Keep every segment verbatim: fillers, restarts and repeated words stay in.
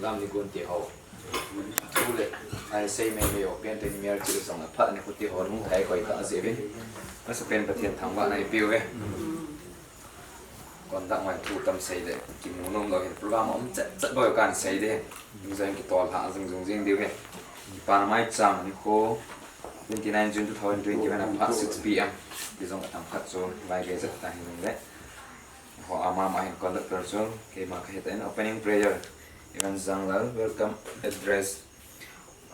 Tam ni kun ti ho. Thu le, ai sei mei mei o, pen te ni mer ti song a phat ni ku ti ho, nung thai koi ta zi ve. Masa pen Pathen thangvahna i piu ve. Kon dak mai thu tam sei le, kimu nom lo hin program um chat chat boi kan sei de. Ni zong ki tol ha zung zung zing diu ve. Ki pan mai chang ni ko, twenty nine June two thousand twenty-one a phat six P M. Ki zong a tam khat chu, vai ve zat ta hin le. Ho ama ma hin conductor chu, keima ka het in opening prayer, Evan Zanglal, welcome address,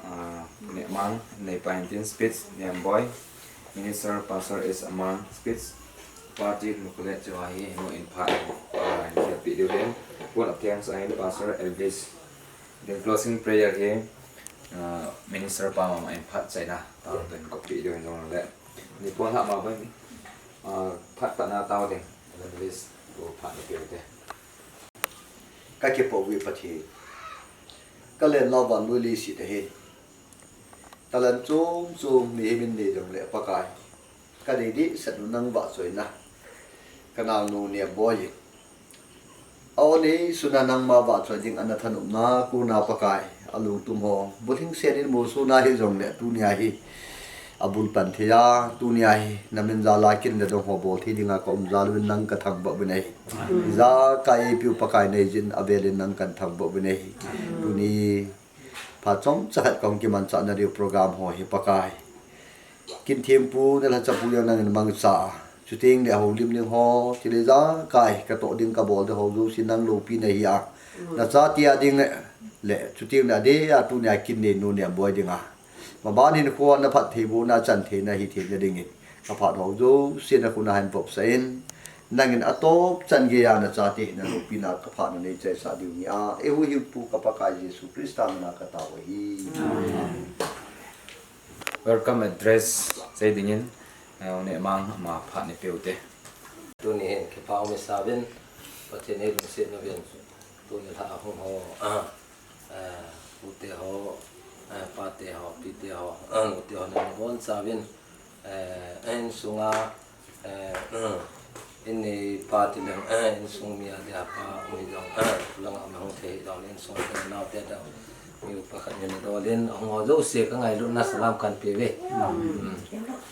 uh, Nemang, Neipa Hintin speech, Niamboi, Minister Pastor S Amang speech, party nuclear chu ahi, no in part, uh, in part video hin, vote of thanks ahin Pastor Elvis. Then closing prayer hi, uh, Minister pa ma in part China, ta pen ko video hin le. Ni pon ha ma bai ni. Ah, phat phat na tao ding. Evangelist, ko phat ni pio te. Ka kipo wi Pathen. Ka len lau van lui li si te hi. Talan chom chom mi hi min nei dong le Pakai. Ka dei di sat nu nang vahchoina. Ka nau nu Niamboi in. A o nei suna nangma vahchoi ding ana thanopna kona Pakai, a lungtum ho. Bulhing sen in mu suna hi zong le tunia hi. A bul pan thei a, tunia hi. Na min jala kin le dong ho bol thei dinga ka um jal uvin nang ka thangvah uvin ahi. Za ka ei piu Pakai nei jin a velin nang kan thangvah uvin ahi. Tuni Phat chomcha khat kong kimanchah na diu program ho hi Pakai. Kin thempu na la chapu yang nangin mangcha. Chuting le ho lim ling ho, ti le za kai, ka to ding ka bol de ho zo si nang lo pi na hi a. Na cha ti a ding le, le, chuting le a de a tu ne a kin ne nu ne a boi ding a. Ma ban hin ko na phat thei bu na chan thei na hi thei na ding in. Ka phat ho zo si na ku na han pop sa in. Nangin a top chan gei a na chate na lupina ka phat na nei chai sa diu ni a. E hu hi pu ka Pakai Jesu Krista mina ka tao hi. Amen. Welcome address sei dingin, eh, Nemang ama phat ni pio te. Tuni hin kipau mi sa vin, Pathen ei lungset na vin. Tuni lha hung ho, ah, eh, u te ho, eh, pa te ho, pi te ho, ah, u te ho na bon sa vin. Eh, insunga, eh, in nei pa ti leng, eh, insung mi a dia pa, mi dong, eh, langa ma hung thei dong, insung te nau te dong, mi upa khat ni dong, len, hung ho zo se ka ngailutna salam kan pe ve. Mm.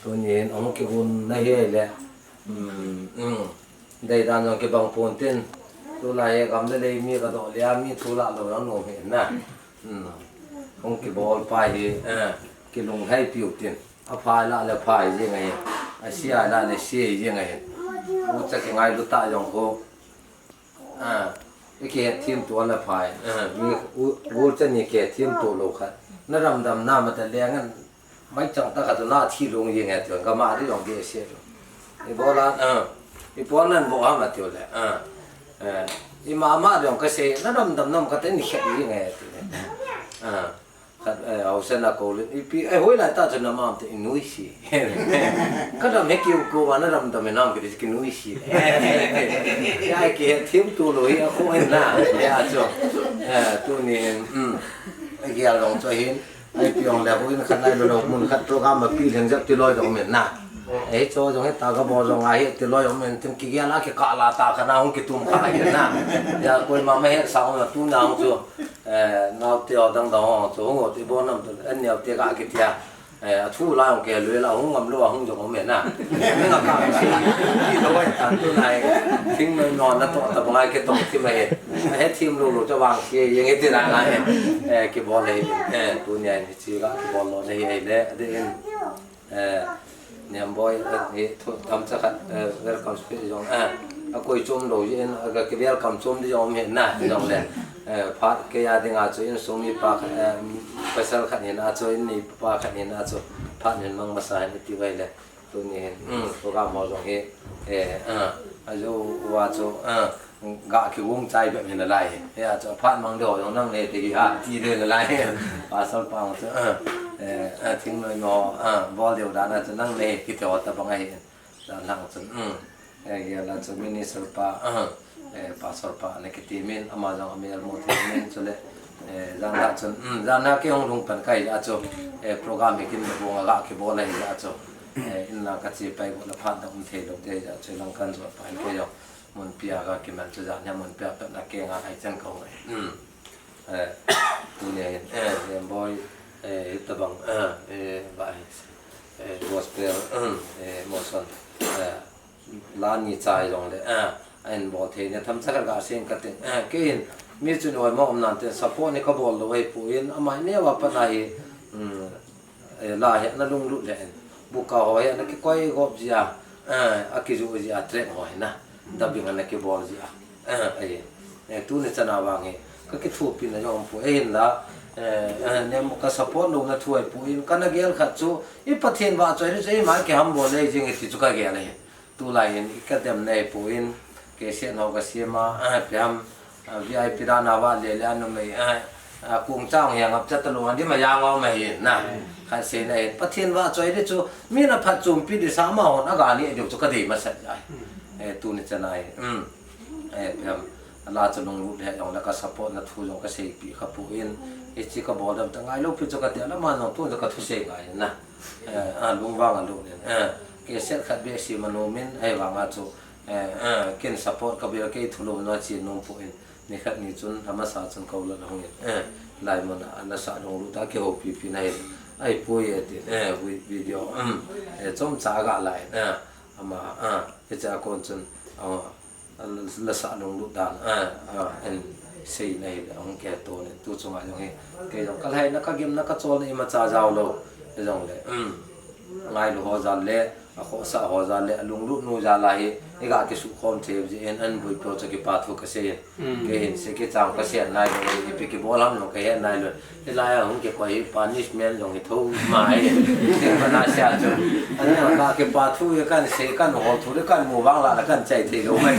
Tuni in, hung kivon na hi le, mm, mm. Dei dan jong kibang pon tin, tulai he gam le lei mi ka doh le a mi thu la lo jong nom hi na. Hmm. Hung kibol pa hi, eh, kilunglhai piu tin. A phai la le phai jeng ahi. A sia la le sia jeng ahi. U cha kingailu ta jong ko. Ah, i kihet thim to le phai. Ah, mi u, u cha ni kihet thim to lo khat. Na ramdam na ma ta le ngan. Mai chang ta ka tu na thi lung jeng e tu, ka ma di jong ge se tu. I bol a, ah, i bol nan bol a ma tu le, ah, eh, i ma ma jong ka se, na dam dam nam ka te ni khet jeng e tu le. Ah, khat, eh, hausa na ko le, i pi, eh, hoi lai ta chu na mam te i nui si. Ka dam he ki u ko wa na dam dam e nam ki ki nui si. Ya ki he thim tu lo hi a ko en na, ya chu. Eh, tu ni, mm, eh, ki a long chu hin. Ai, pi ong le, hu in khat nai lo lo, mun khat program ma pi leng jep ti loi dong men na. Ei, cho jong he ta ka bo jong a he ti loi dong men, tin ki gel a ki ka la ta ka na hung ki tum ka he na. Ya, koi ma ma he sa ong tu na ong chu. Eh, nau te o dang dang ong chu, hung o ti bo nam tu, en neo te ka ki tia. Eh, a thu la ong ke lui la, hung ngam lo, hung jong men na. Ni nga ka ki loi ta tu nai. Thing no no na to ta ba ngai ke to ti ma he. He thim lo lo cha wang ki ye nge ti na na he. Eh, ki bo le, eh, tu nia ni. Chi ka kibol lo na hi ai le, a de in, eh, Niamboi, eh, hi thu tam cha khat, eh, welcome speech jong, eh, a koi chom lo in, a ka ki welcome chom di jong hi na, jong le, eh, phat ke ya ding a chu insung mi pa khat, eh, pasal khat hin a chu in ni pa khat hin a chu, phat hin mang masa hin ti vai le. Tuni hin, um, program ho jong hi, eh, ah, a jo wa chu, ah, ga ki vung chai bep hin a lai hi. He a chu, phat mang deu jong nang ne te hi ha, ti deu a lai hi. Pasal pa chu, ah, eh, ah, thing noi mo, ah, bol deu dan a chu nang ne ki te ho ta bang a hi. Dan lang chu, um, eh, ya la chu minister pa, ah, eh, pastor pa na kiti min, ama jong a mi almo ti min chu le, eh, jan ha chun, um, jan ha ki hung lung pan kai a chu, eh, program hi kin bung a ga ki bol a hi a chu. Eh, in la ka chi pai ko la phat dong thei lo te ja chu lang kan zo pa in ke yo. Mun pia ka ki man chu ja nya mun pia pa na ke nga ai chan ko ngai. Hmm. Eh, tuni hin, eh, Nemboi, eh, hitabang, eh, eh, ba, eh, gospel, eh, motion, eh, la ni chai jong le, eh, a in bol thei ne tham cha khat ga sing ka tin, eh, kei hin, mi chun oi ma um nan tin support ni ka bol lo ai pu in, amai ne wa pa na hi, mm, eh, la he na lunglut le in. Buka ho he na kikoi gop jia, eh, a kiju jia track ho he na. Dubbing a na kibol jia. Eh, ai. Eh, tuni chana vang hi. Ka kithupi na jong pu e hin la. Eh, eh, nem ka support lo na thu ai pu in. Ka na gel khat chu. I Pathen vahchoi chu i ma kiham bol le jing ti chu ka gel e. Tulai hin i ka dem nei pu in, cassette ho ka siam a, ah, piam, ah, V I P dan a va le le a numei, ah, ah, kung chang hiang ap chat lo, an di ma yang ong mai hin na. Khan sei na hin, Pathen vahchoi di chu, mi na phatchompi di sa ma hon, a ga ni di chu ka dei ma sat ai. Eh, tuni chana hi. Um. Eh, piam, a la chu lunglut le jong le ka support na thu jong ka seipi kha pu in, hichi ka bol dam ta ngai lo pi chu ka ti a la ma jong tu chu ka thusei ngai na. Eh, a lungvang a lut in. Eh, cassette khat beh siam a nom in, ahivang a chu, eh, eh, ken support ka bel kei thulou na chi nom pu in. Ni khat ni chun, a masa chun ka u la hung in. Eh, lai mun a, na sa lunglut a kihoupi pi na hin. Ai pu e tin, eh, vi-, video, um, eh, chomcha ga la in. Eh, ama, ah, hicha kon chun, ah, la sa lunglut dan, ah, ah, en sei na hi le, hung ke to ne, tu chunga jong hi, kei jong ka lhai na ka gim na ka chol na i ma cha jao lo, e jong le, um, ngai lu ho jal le, a khosa ho jal le, a lunglut nu jal a hi, i ga kisu khom thei ji en, an bui pro cha ki pa thu ka sei, kei hin se ki chang ka sei nai lo, i pi ki bol ham lo ka he nai lo. Hilai a hung kikoi hi punishment jong hi tho mai. Thil mana sia chu. Ani ka kipa thu hi kan sei kan hol thu hi kan mu vang la la kan chai thei lo mai.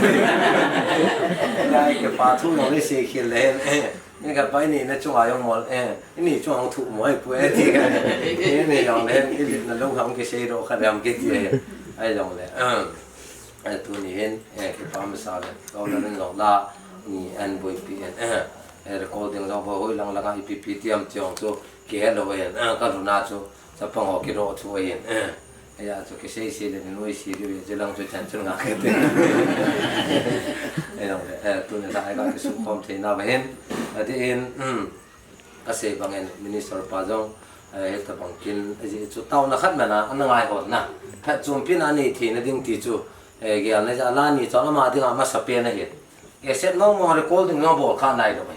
Hilai kipa thu jong hi sei khel le hen. Ni ka pai ni na chunga jong mol. Eh, ni chunga hung thu mo ai pu e ti ka. Ni jong le hen i lim na lo hung kisei ro kha dam kiti e. Ai jong le. Ah. Eh, tuni hin, eh, kipa masa le. Kau la rin jong la. Ni an boipi en. Eh. Eh, recording jong ho hoi lang lang a ipi pi tiam tiong chu kihe lo en, ah, ka luna chu chapang ho kido thu en, eh, eh, ya chu kisei sei le ni noi sei le ve, che lang chu chan chun nga ke te. Eh, jong le, eh, tuni la ai ka kisu khom thei na va hin, a ti in, um, ka sei bang en minister pa jong, eh, heta bang kin, eh, ji chu tau na khat mana, ana ngai hol na. Phatchompi na nei thei na ding ti chu, eh, gel na ja la ni chon ama ding a masa pe na hi. Cassette no mo recording no bol kha nai lo mai.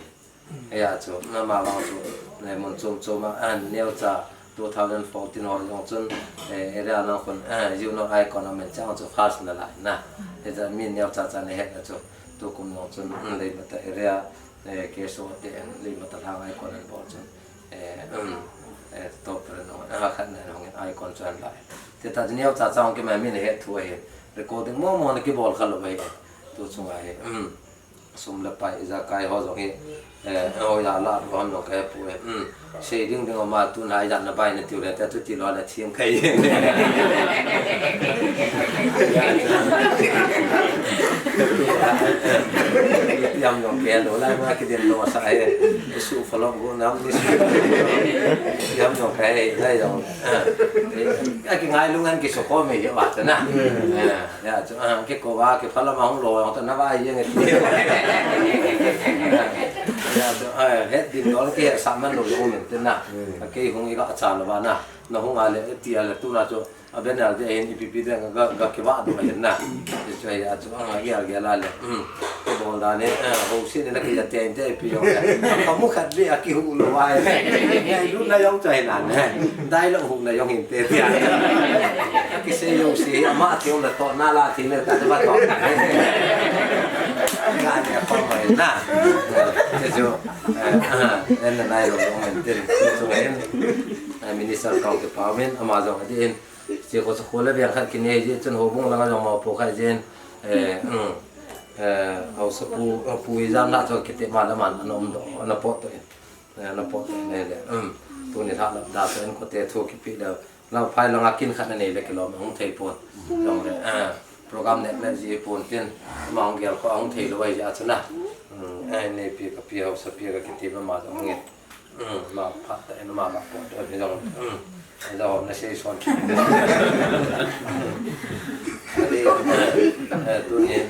Eia chu, nama vang chu, nei mun chom chom a, an neo cha two thousand fourteen ho jong chun, eh, area na khun, eh, you know, icon a men chang chu first na lai na. Eia mi neo cha cha nei het na chu, tu kum jong chun, mm, Leimata area, eh, K S O te, Leimata lang icon an bol chun, eh, um, eh, top re no, ah, khat na hong icon chu an lai. Te ta neo cha cha hong ki ma mi nei het thu ahi, recording mo mo na ki bol kha lo ahi, tu chung ahi, um. Sum le pai, ijakai ho jong hi, eh, ho ja la, ho jong ka he pu e. Hmm. Sei ding ding ama tun hai ja na bai na tiu le, ta tu ti lo na thiem kai. Tiam jong ke lo, lai ma ki din lo sa he. Su fa lo go na, ni su. Tiam jong ka he, lai jong. Eh, a ki ngai lung an ki so ko me, ya wa ta na. Eh. Ya, chu, ah, kiko va, kipha lama hung lo, hung ta na va, yeng e ti. Ya, chu, ah, het din dol ki het sa man lo, lo min tin na. Hmm. A kei hung i ka cha lo va na. Na hung a le, ti a le, tu na chu, a ben al de hin ipi pi de ga, ga ki va do hin na. Chu ya, chu, ah, ya, ya la le. Hmm. Ko bol da ne, ah, ho si ne na ki ya te, te pi yo. Ka mu khat de a ki hu lo va. Ya, lu na yong chai na ne. Dai lo hu na yong hin. Te tia. Kisei jouse hi ama thei le toh na la thei le ta ba toh. Ga ni a pa mai na. Te chu, eh, ah, en na nai lo lo men tin. Te chu en, eh, minister kau ke pa men ama jong a din. Che ko sa ko le biang khat kine je chun ho bung la jong ma po kha jen. Eh, mm. Eh, au sa pu, pu i jan la cho kite ma la man anom do, ana po to. Eh, na po te ne le, um, tuni lha lap da pen ko te thu kipi le, la phai langa kin khat na nei le kilom hung thei pon. Jong le, eh, program ne le ji pon tin, ma hung gel ko hung thei lo ai ja chuna. Um, eh, nei pi ka pi hausa pi ka kiti ba ma jong nge. Um, ma phat ta en ma ka po te ni jong. Um, eh, da hom na sei son. Eh, tuni, eh,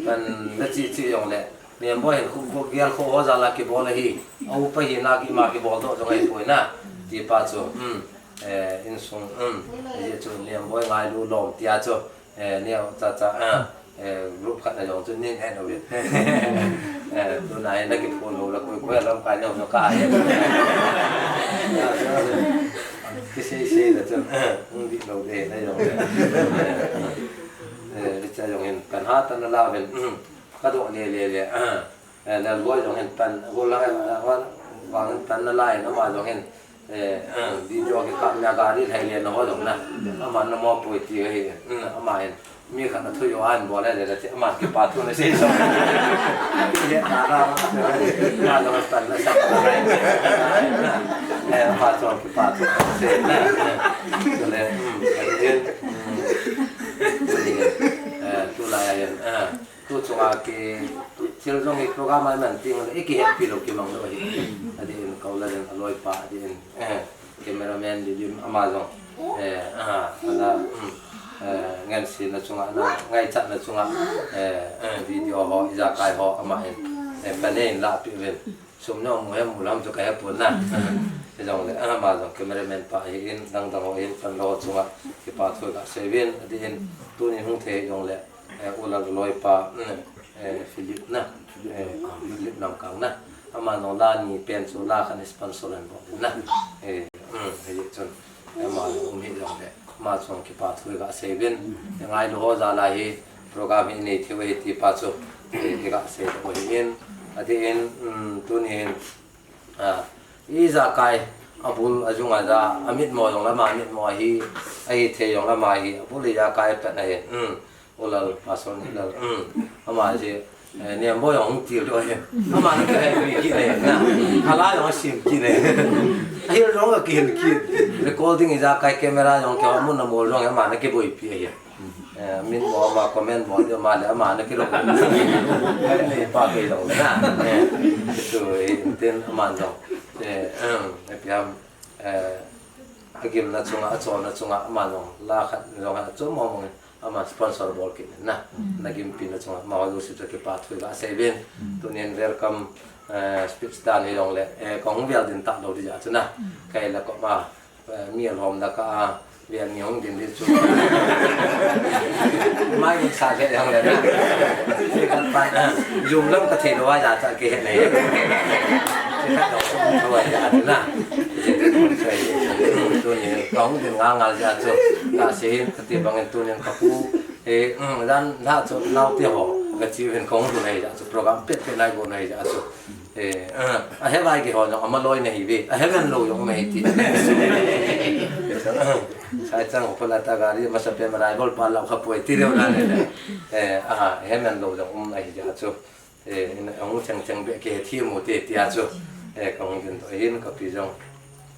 kan na chi chi jong le. Niamboi hin khu khu gial khu ho jala kibol ahi. Au pa hi na ki ma kibol doh jong ahipoi na. Ti pa chu. Um. Eh, insung. Um. Ye chu Niamboi ngailu lom tia chu. Eh, neo cha cha. Ah. Eh, group khat na jong chu nin he no. Eh, tu na he na ki phone ho la koi koi lam kai no no ka he. Ki sei sei la chu. Um, di lo de na jong. Eh, ri cha jong hin kan ha ta na la ven. Um. Ka doh le le le. Ah. Eh, Lalboi jong hin pan, go la, eh, wa, wang hin pan na lai, na ma jong hin, eh, eh, video ki kap nia gari hai le na ho jong na. Ama na mo poi ti hi, mm, ama hin. Mi khat na thu yo an bo le le le, ama kipa thu na sei so. Ye ta na, na jong pan na sa. Eh, ama jong kipa thu na sei na. Tu le, mm, eh, mm. Eh, tu la ya, eh. Tu chunga ki, thil jong hi program a man ting le, i kihetpi lou kimang lou hi. Adin, Kaula jong aloipa, adin, eh, cameraman Lilim ama jong, eh, ah, ala, um, eh, ngense na chunga, na ngaichat na chunga, eh, eh, video ho, ijakai ho, ama hin, eh, ka nei in la pi ven. Sum neo mu he mu lam chu ka he pon na. Hijongle, ama jong cameraman pa hi in, dang dang ho hin, pan lou chunga, kipa thu ka sei uvin, adin, tuni hung thei jongle, eh, u Lalboi pa, mm, eh, Philip na, eh, Philip Lamkang na. Ama jong la ni pen chu la khat sponsor an bol na. Eh, mm, hei chun. Ama jong um hi jongle, ama jong kipa thu ka sei uvin. Ngailu ho jala hi program hi nei thei u hi ti pa chu, eh, ka sei u hi in. Adin, um, tuni hin, ah, ijakai abul ajung aja, amitmo jong lama, amitmo ahi, ahithei jong lama hi, abul ijakai pat na hin. Um. U Lal, Pastor Nihlal. Um. Ama si, eh, Niamboi jong hung til doh ahi. Ama na kihil kit le na. Ala jong asim kit le. Ahil jong akihil kit. Recording ijakai camera jong kiho mun na mol jong ama na kiboipi ahi. Eh, min mo ama comment mo de ama le ama na kilo. Ai ne pa ke jong na. Eh, tu, eh, tin ama jong. Eh, um, eh, piam, eh, agimna chunga, achonna chunga ama jong la khat jong achom mo mo. Ama sponsor bol kit na. Mm. Na gimpi na chunga, ama ho jouse chu kipa thu ka sei uvin. Mm. Tunin welcome, eh, speech dan hi jongle, eh, ka hung vel ding ta lou ding jeh chu na. Mm. Kei la ko ma, eh, mi alhom da ka, ah, vel mi hung ding ding chu. Mai sa ke jongle na. Kei kan pa na, jum lam ka thei lou a ja cha ke he nei. Kei kan dong sum lou a ja na. Tunin ka hung ding ngal ngal jeh chu. Ka sei hin Ti bangin tunin ka pu, eh, um, dan la chu nau ti ho, ka chi hin kong tu nei da chu program pet pet nai go nei da chu. Eh, uh, a he vai ki ho jong ama loi nei ve, a he men lo jong nei ti. Sai chang ko la ta gari masa pe ma rai bol pa la kha poi ti reu na ne. Eh, a he men lo jong um nei da chu. Eh, in, ahung cheng cheng be ke thi mu te tia chu. Eh, ka hung din to hin ka pi jong.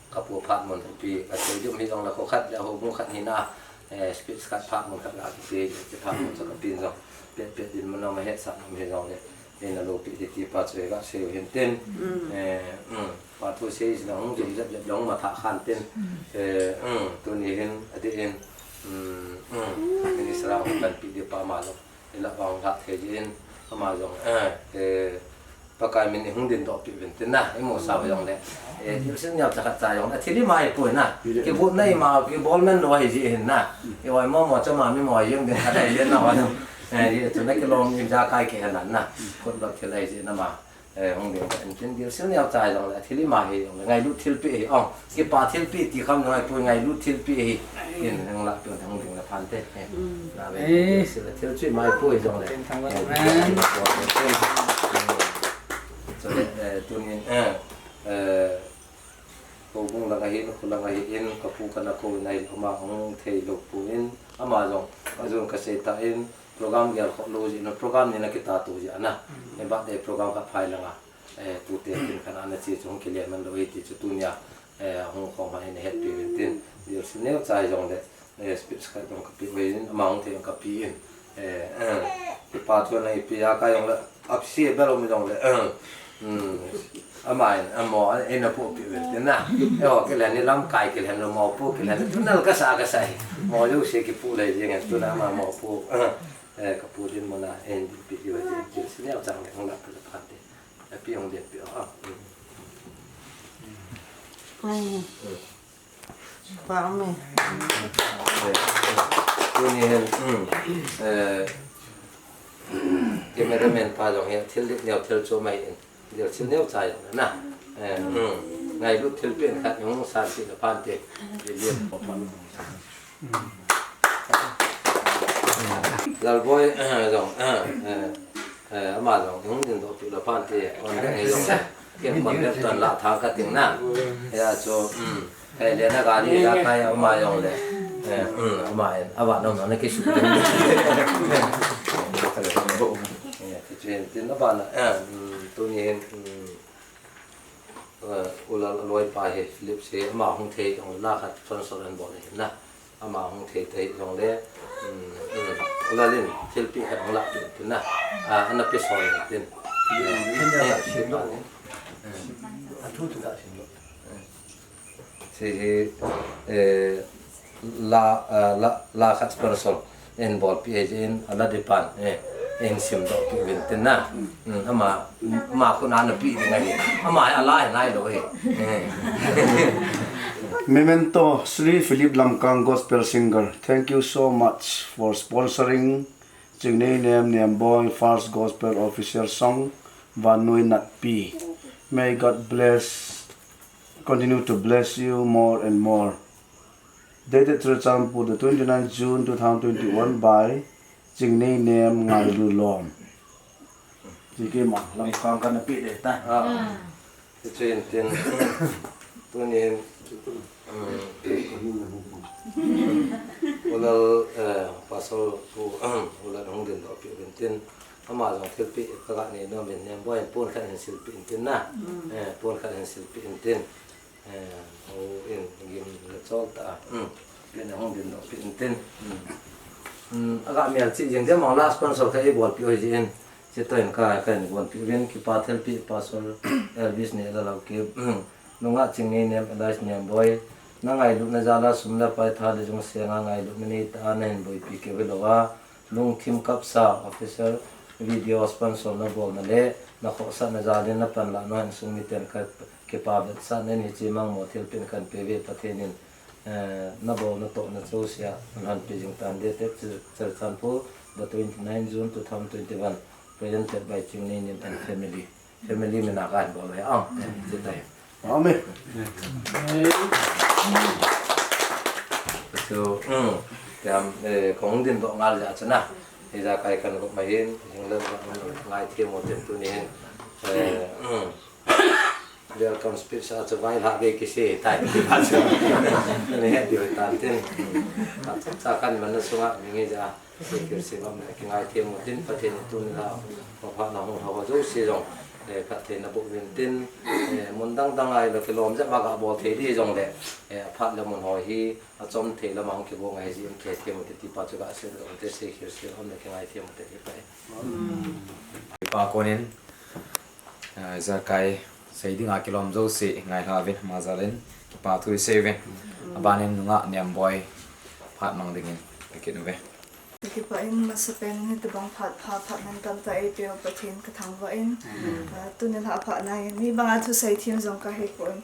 Ka pu phat mun pi ka sei dum hi jong la ko khat le ho mu khat hi na. Eh, speech khat phat mun khat la ki pe, ki phat mun chu ka pi jong. Pet pet din mun na ma het sa mun hi jong le. Eh, na lo pi ti ti pa chu ka sei hin tin. Mm. Eh, mm. Pa thu sei na hung din jap jap jong ma tha khan tin. Mm. Eh, mm. Tuni hin, a di in. Mm, mm. Minister a hung kan pi di pa ma lo. Ila vang la thei jin, ama jong, eh, eh, Pakai min i hung din doh pi vin tin na, i mu sa jong le. Eh, i sin nyau cha khat cha jong, a thili mai pui na. Ki bu nei ma, ki bol men lo hi ji hin na. I oi mo mo cha ma mi mo jong din khat ai jin na wa jong. Eh, i chu na ki lom i ja kai ki han na. Khut lo thil ai ji na ma. Eh, hung ding ka entin dil sil niau chai jong le, thil ima hi jong le, ngailut thilpeh hi, ong, kipa thilpeh ti kham jong le, pui ngailut thilpeh hi, in hung la peh hung ding le phan te. Eh, mm, na ve, eh, dil sil le, thil chu ima pui jong le. Tin thang le, eh, na. Chu le, eh, tunin, eh, eh, Houbung lang ahin, khu lang ahin, ka pu ka na ko in ahin, ama hung thei lou poi, ama jong, ka jong ka sei ta in, program gel kho lou jeh in, program ni na kita to jeh a na. Mm. E birthday program khat phai lang a, eh, tute tin khan ana che chung kile man lou e ti chu tunia, eh, hung khom ha in hetpi vin tin, dil sil neo chai jong le. Eh, speech khat jong ka pe in, ama hung thei jong ka pe in. Eh, eh, kipa thu na i pe a ka jong le, appreciate bel um jong le, eh, Hmm. Ama in, amo, ina pu pi vel tin na. Eo, kilen ni lamkai, kilen ni mopu, kilen ni tunal kasa, kasa hi. Mo jouse kipu le jing, tuna ama mopu. Eh, kapu din mona, en pi pi vel jing, jing, sini au chang le, hong la pi le pan te. Eh, pi hong din pi, ah. Hmm. Tuni hin, hmm, eh, cameraman pa jong hi thil dik neo thil chu mai in, dil thil neo chai na. Eh, hmm, ngailut thil pen khat hung san si na pan te. Lalboi, eh, jong, eh, eh, eh, ama jong, hung din doh pi le pan te, on ding hi jong, ke kon ding ton la thang ka ting na. Ya chu, hmm. Hei, le na gari la kai ama jong le. Eh, um, ama en, ava nom na kisu. Eh, kichen tin ava na, eh, um, tuni hin, um, eh, u Lal loi pa hi, Philip si, ama hung thei jong la khat sponsor an bol hin na. Ama hung thei thei jong le, um, um, u Lal in, thilpi khat hung la tin, tin na. Ah, ana pi so tin. Eh, si pa ni. Eh. Hiche hi, eh, la, ah, la, la khat sponsor in bolpi ahi jeh in, ala di pan, eh, in simdoh pi uvin tin na. Hmm, ama, ama khut a napi ding ahi. Ama hi ala hi nai lou hi. Eh. Memento, Sri Philip Lamkang, Gospel Singer. Thank you so much for sponsoring Chingnei Nem Nemboi First Gospel Official Song, Vannoi Natpi. May God bless, continue to bless you more and more. Dated Churachandpur, the twenty-ninth June two thousand twenty-one by Chingnei Nem Ngailu Lom. Jiki ma, Lamkang kana pi de ta. Ah. Hiche in tin, tuni in, um, u Lal, eh, Pastor pu, u Lal hung din doh pi uvin tin, ama jong thilpi ka ga nei nom in, Nemboi in pon khat hin silpi in tin na. Mm. Eh, pon khat hin silpi in tin. Eh, u in gim le chol ta. Mm. Pin hung din doh pi in tin. Mm. Mm, aga mial chi jing jeng mong la sponsor ka i bolpi u ahi jeh in. Chutoh in ka, ka in gonpi uvin, kipa thelpi Pastor Elvis Nehlal Haokip, nungah Chingnei Nem Elias Nemboi, na ngailutna jal a sum le pai tha le jung senga ngailutna nei ta a na hin boipi keu hilou a, lungthim kapsa official video sponsor na bolna le na khohsahna jal in na panlah nau insung miten ka kipa vetsahna in hiche mangmo thilpeh kan pe uve Pathen in, eh, na bol na tohna jouse a na lhonpi jing tan ding te. Churachandpur, the twenty-nine June two thousand twenty-one, presented by Chingnei Nem and family. Family min a kan bol le ang, eh, chuti tai. Amen. So, um, tiam, eh, kong din doh ngal ja chana. Ijakai kan gup mai hin, jing le ngai thiam mo tin tuni hin. Eh, um, welcome speech a chu vailhah gei kisei tai. Ni he diu tan tin. Cha kan man na sunga mi nge ja. Kei kir se bam le kingai thiam mo tin Pathen in tuni la. Mo pha na hung ho jouse jong. Eh, Pathen na buk vin tin. Eh, mun dang dang a le kilom jep ma ga bol thei di jong le. Eh, phat le mun ho hi. Achom thei lam a hung kigo ngai jin kei thiam mo tin ti pa chu ga sei le te sei kir se bam le kingai thiam mo tin ti pa. Pa konin. Ah, ijakai sei dinga kilom jouse ngailha uvin, ama jal in kipa thu isei uvin. Aban in nungah Nemboi phat mang dingin kakit uve. Kipah in masapen in hitobang phat pha, phat mantam tah eipeu Pathen kathangvah in. Ah, tuni lha phat na in mi banga thusei thiam jong kahepon,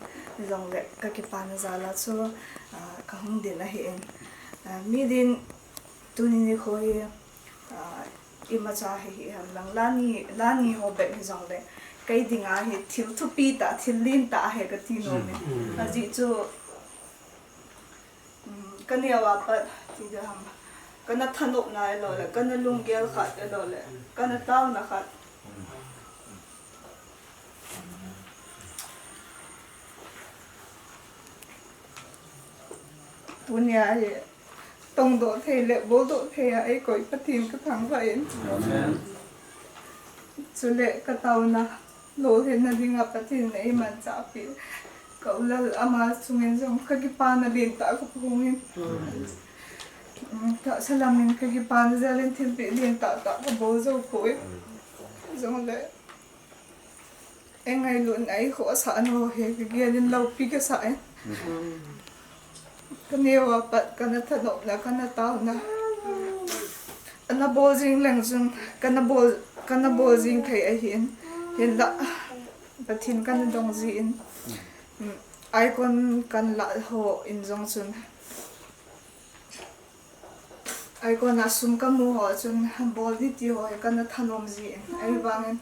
jongle kakipana jal a chu, ah, kahung din ahin. Ah, mi din tuni nikho hi, ah, imacha hi hi ham lang, lani, lani ho bep hijongle, kei dinga hi thil thupi tah, thil lentah ahi kati nom e. Ajeh chu, um, kaneo a pat ti ding ham, kana thanopna ahilou le, kana lunggel khat ahilou le, kana taona khat. Tunia hi tongdoh thei le boldoh thei a eikoi Pathen kathangvah in. Amen. Chule kataona lolhinna dinga Pathen in eimanchahpi. Ka u Lal ama chungin jong kakipana lentah kaphongin. Tahsa lamin kakipana jal in thilpeh lentah tah kabol jou poi. Jongle Ei ngailutna, ei khohsahna ho hi kagel in loupi kasah e. Kaneo a pat kana thanopna, kana taona ana bol jing leng chun kana bol, kana bol jing thei ahin. Hinlah Pathen kana dong jin, icon kana lah ho in jong chun, icon a sum kamu ho chun bol ding ti ho hi kana thanom jin, ahivangin,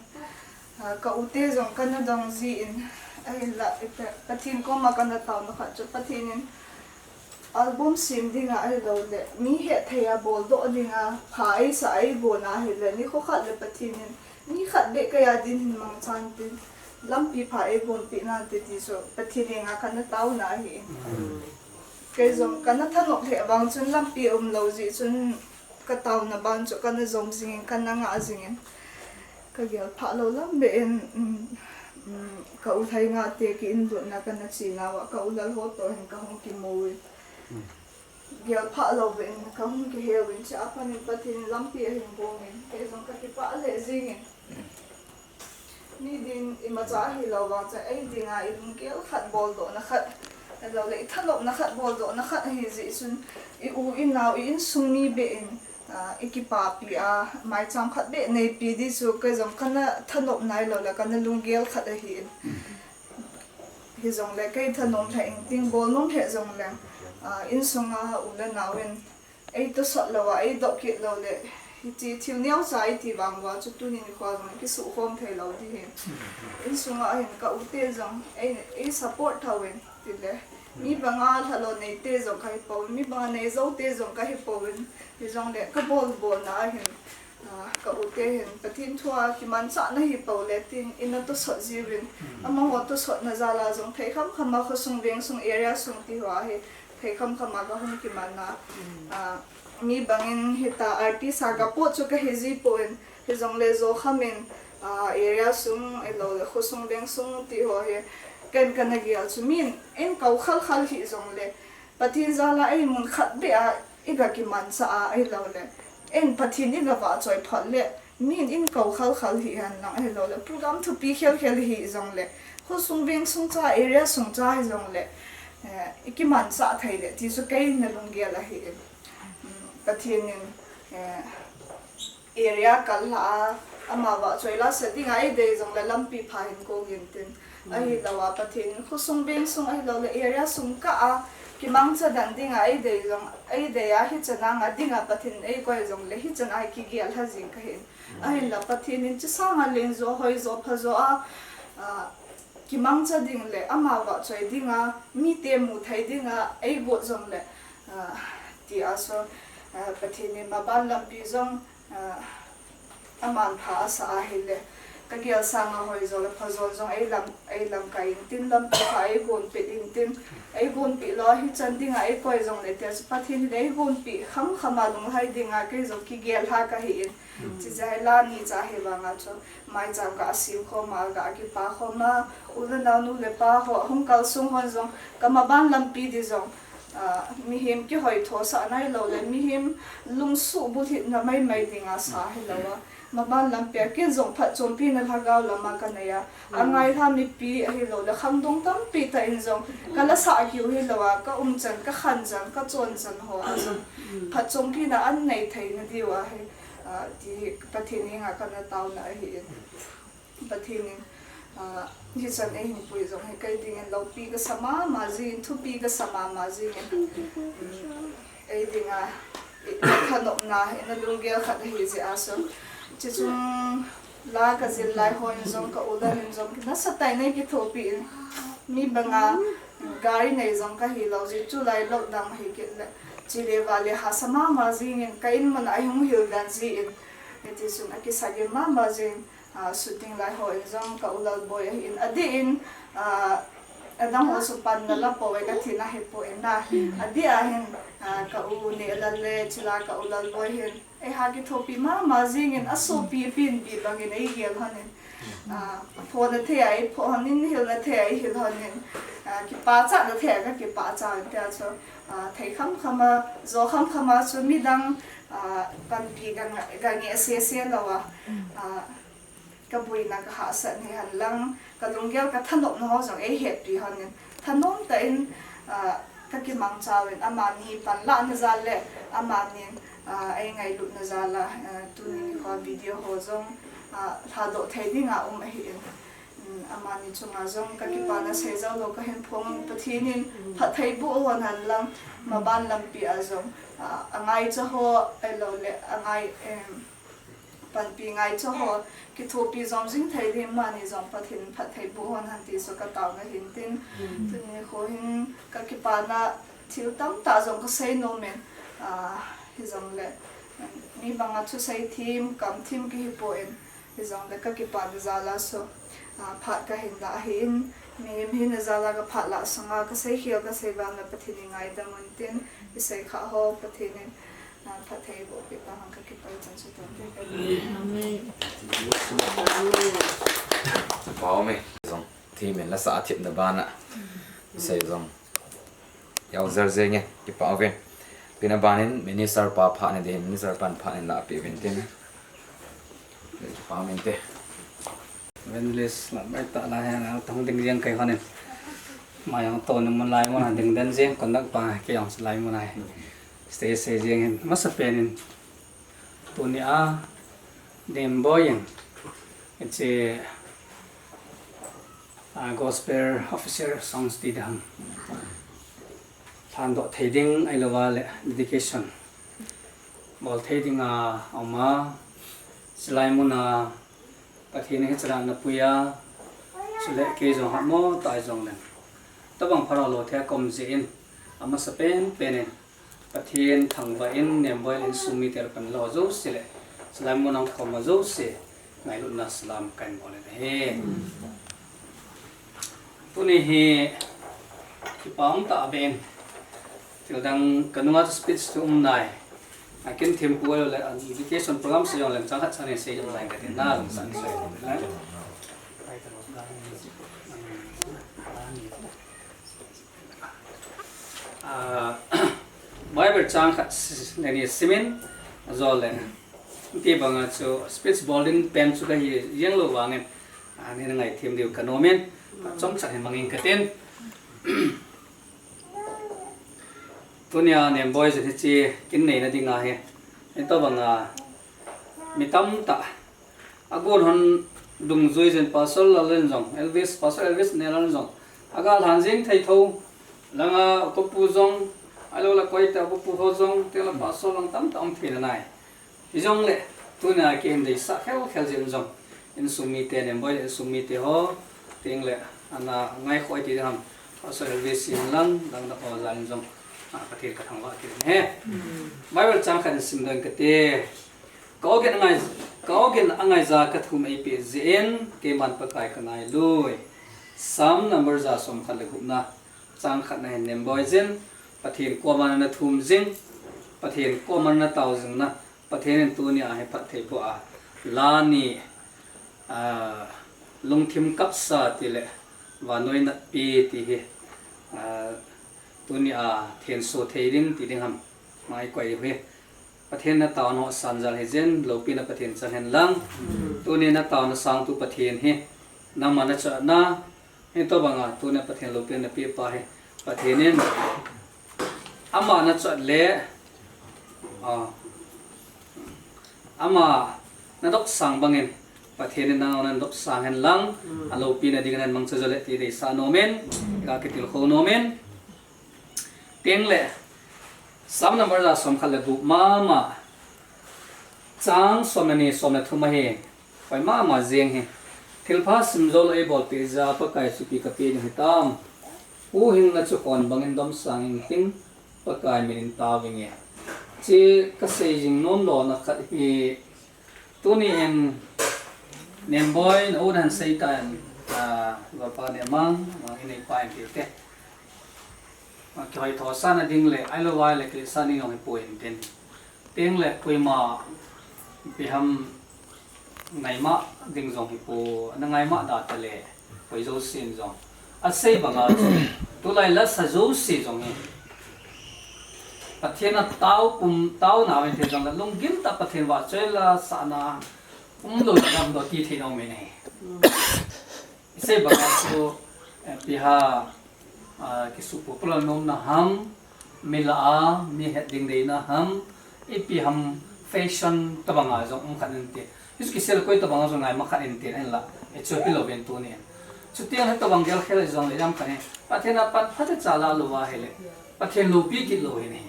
ah, ka u te jong kana dong jin, ahinlah, Pathen koma kana taona khat chu Pathen in album sem dinga ahilouleh mi hetthei a boldoh dinga, pha eisah a eigon a ahileh, nikho khat le Pathen in mi khat beh kei a din hin mangchan tin, lampi pha eigonpeh nante ti chu Pathen henga kana taona ahi. Kei jong kana thanop lheh vang chun lampi umlou jeh chun ka taona ban chu kana jom jingin, kana ngah jingin. Ka gel phah lou lam beh in, um, um, ka u Lhainga te ki inlutna kana che nauva, ka u Lalho toh hin ka hung kimu in. Gel phah lou beh in ka hung kihe uvin, chua pat in Pathen in lampi ahin gong in, kei jong ka kipah lheh jingin. Mi din imacha ahilou vang chun, ei dinga i lunggel khat boldohna khat, ahilouleh i thanopna khat boldohna khat ahi jeh chun, i u i nao, i insung mi beh in, ah, i kipapi a, maicham khat beh neipi ding chu kei jong kana thanopna ahilouleh kana lunggel khat ahi in. Hijongleh kei thanom lheh inting, bol nom lheh jongleng, ah, insunga u le nao in ei tosot louva, ei doh kit louleh, hiche thil neocha i ti vang uva chu tuni nikho jong kisuh khom thei lou ding ahi. Insunga hin ka u te jong ei, ei support tho in, tile mi banga lhalo nei te jong kahi pouvin, mi banga nei jou te jong kahi pouvin, hijongleh ka bol bolna a hin, ah, ka u te hin Pathen thu a kimanchah nahi pou le tin, ina tosot jiuvin, amaho tosotna jal a jong thei kham kham a khosung vengsung area sung ti ho a hi thei kham kham a ka hung kiman a, ah, mi bangin hita artist a ka pot chu kahi ji pon, hijongleh jo kham in, ah, area sung, ahilouleh khosung vengsung ti ho hi ken kana gel chu min in kou khal khal hih jongleh, Pathen jal a ei mun khat beh a i ga kimanchah a, ahilouleh, in Pathen i ga vahchoi phot leh, min in kou khal khal hih hen lang, ahilouleh, program thupi khel khel hih jongleh, khosung vengsung cha, area sung cha hijongleh, eh, i kimanchah thei leh ti chu kei na lunggel ahi in. Um, Pathen in, eh, area kal lha a, ama vahchoi la sa dinga ei dei jongleh lampi pha hin gong intin. Ahilouva Pathen in khosung vengsung ahilouleh area sung kah a kimangcha dan dinga ei dei jong, ei dei a hichan a nga dinga Pathen in ei koi jongleh hichan a kigel lha jing kahin. Ahinla Pathen in chusanga leng jo, hoi jo, pha jo a, ah, kimangcha ding le ama vahchoi dinga, mite mu thei dinga ei got jongleh, ah, ti a so, ah, Pathen in maban lampi jong, ah, aman pha asa ahileh, ka gel sanga hoi jo le pha jo jong ei lam, ei lamkai intin, lampi pha ei gonpeh intin, ei gonpeh lou a hichan dinga ei koi jongleh, tia chu Pathen in ei gonpeh kham kham a lunglhai dinga kei jong kigel lha kahi in. Chuche hi la ni cha hi vanga chu maicham ga sem khom a, ga kipa khom a, u le nao, nu le pa ho, hung kalsong hon jong ka maban lampi ding jong, ah, mihem kihoithosah nailou le mihem lungsuh bulhitna maimai dinga sa hilou a, maban lampi a ken jong phatchompina lhagao lama ka nei a, angailha mipi ahilouleh khangdong tampi tah in jong ka la sah kiu hilou a, ka umchan, ka khanchan, ka chonchan ho a jong phatchompina an nei theina diu ahi. Ah, ti hi Pathen henga kana taona ahi in. Pathen in, ah, hichan eihin pui jong hi kei dingin loupi kasa mama jingin, thupi kasa mama jingin. Ei dinga, i, i thanopna, ina lunggel khat ahi jeh a so. Chuchung la ka jil lai hon jong ka u Lal in jong nasatah in ei kithopi in. Mi banga gari nei jong kahi lou jeh chun, tulai lockdown hi kit le, chule vale hahsa mama jingin ka in mun a ei hung hil dan jeh in, hiti chun akisa gim mama jingin, ah, shooting lai hon jong ka u Lalboi ahin, adeh in, ah, adang ho chu panna la pou e, ka thina hi poi na. Adeh a hin, ah, ka u Nehlal le chule ka u Lalboi hin, eiha kithopi mama jingin, asopi pen pi bangin ei gel hon in. Ah, phona thei a ei pho hon in, hilna thei a ei hil hon in. Ah, kipachahna thei a ka kipachah in tia chu. Ah, thei kham kham a, jo kham kham a chu midang, ah, panpi ga, ga ngeh sese lou a. Ah, Ka buina ka hahsatna hi hen lang, ka lunggel ka thanopna ho jong ei hetpi hon in, thanom tah in, ah, ka kimangcha uvin, amani panlahna jal le, amanin, ah, ei ngailutna jal a, ah, tuni nikho video ho jong, ah, lhadoh thei dinga um ahi in. Um, amani chunga jong ka kipana seijou lou ka hin phong in, Pathen in phattheiboh hon hen lang, maban lampi a jong, ah, angaicha ho, ahilou le, angai, em, panpi ngaicha ho, kithopi jom jing thei ding, amani jong Pathen phattheiboh hon hen ti chu ka taona ahin tin. Tuni nikho hin ka kipana thil tamtah jong ka seinom in, ah, hijongle, mi banga thusei them, kam them kahi poi, hijongle ka kipana jal a chu, ah, phat ka hin lah ahi in, mihem hina jal a ka phat lah sunga ka seikhel ka seivam le Pathen in ngaidam un tin, isei kha ho Pathen in, ah, phattheiboh peh tauhen ka kipah chan chu tonte ka. Amen. Pau me jong. Thimin la sa thipna bana. Isei jong. Yau zer jenge, kipah uve. Tuna banin minister pa phat ni ding, minister pan phat ni lah peh uvin tin. Kipah umin te. Evangelist la mai ta la hen, tang ding jeng kai hon in. Ma jong to ni mun lai mun a ding den jeng, conduct pa kei jong lai mun a. Stay, stay jeng hin. Masapen in. Tuni a, Nemboi in. Hiche, ah, gospel officer songs ti ding ham. Lhandoh thei ding ahilou le dedication bol thei dinga um a, chulai mun a Pathen in hiche lah napui a, chule kei jong hatmo tah jongleng, tobang phalou thei a ka um jeh in, amasapen pen in Pathen thangvah in, Nemboi le insung mite le pan lou jouse le, chulai mun a um khom jouse, ngailutna salam kahin bol in ahi. Tuni hi kipah um tah beh in, thil dang ka nunga chu speech chu um nai. A kin thempu ahilou le, an education program sei jongleng chang khat chang ni sei jong lai kati na, lang san sei. Ah, Bible chang khat si-, le ni simin, ajole. Ti banga chu speech bol ding pen chu kahi jeng lou vangin, ah, nei ngaithem diu ka nom in, chomcha hi mangin katin. Tunia Nemboi jin hiche kin neina dinga hi, hitobanga mi tamtah agon hon dungjui jin Pastor Lal in jong, Elvis, Pastor Elvis Nel in jong, aga lhan jing thei tho, langa upapu jong, ahilou le koite upapu ho jong, teng le Pastor lang tamtah um thei nalai. Hijongle, tunia kei hin deisah khel khel jin jong, insung mite, Nemboi le insung mite ho, teng le, ana ngaikhoh ti ding ham, Pastor Elvis in lang, lang da ho jal in jong, ah, Pathen ka thangvah kit in ahi. Bible chang khat in simdoh in kate. Ka awgin angai, ka awgin angaija ka thum eipeh jeh in, keiman Pakai ka ngailui. Psalm number ja som khat le gupna, chang khatna hin Nemboi jin, Pathen koma na thum jing, Pathen koma na tao jing na, Pathen in tunia hi phattheiboh a, la ni, ah, lungthim kapsa ti le, vannoi natpi ti hi, ah, tunia thenso thei ding ti ding ham, mai koi hi. Pathen na taona ho sanjal hijin, loupina Pathen chang hen lang. Tuni na taona sangtu Pathen hi, nangma na chahna, hitobanga, tuni Pathen loupina na peh pa hi, Pathen in, ama na chah le, ah, ama na dopsang bangin, Pathen in nangma na dopsang hen lang, aloupina dingin mangcha jo le ti deisah nomin, ka kitilkhou nomin. Teng le, Psalm number ja som khat le gup mama, chang som le ni, som le thum ahi, koi mama jeng hi. Thilpha sim jou lou eibolpeh jeh a Pakai chu ipi kapeh ding hitam. Huhhingna chu khon bangin domsang inting, Pakai min in tao inge. Hiche kasei jing nom lona khat hi, tuni hin Nemboi in na u na hin sei tan, ah, Golpa Nemang, Mang in neipa in ti te. Ah, kihoithosahna ding le, ahilou vai le, kiletsahna ding jong hipoi intin. Teng le, koima, ipi ham, ngaima ding jong hipoi, na ngaima da tale, koi jousen jong. Asei banga chu, tulai la sa jouse jong hi. Pathen a tao pum, tao na ven thei jong le, lunggim tah Pathen vahchoi la sahna, Umlou damlou ti thei nom in ahi. Isei banga chu, eh, ipi ham, ah, kisuh popular nomna ham, mi lah a, mi het ding deina ham, ipi ham fashion tobanga jong um khat inte. Hichu kisel koi tobanga jong ngai ma khat inte, ahinla. Hichu hilou vin tunin. Chuteng le tobang gel khel jongle jam khat in. Pathen a pan phatecha la lou ahile. Pathen loupi kit lou ahi.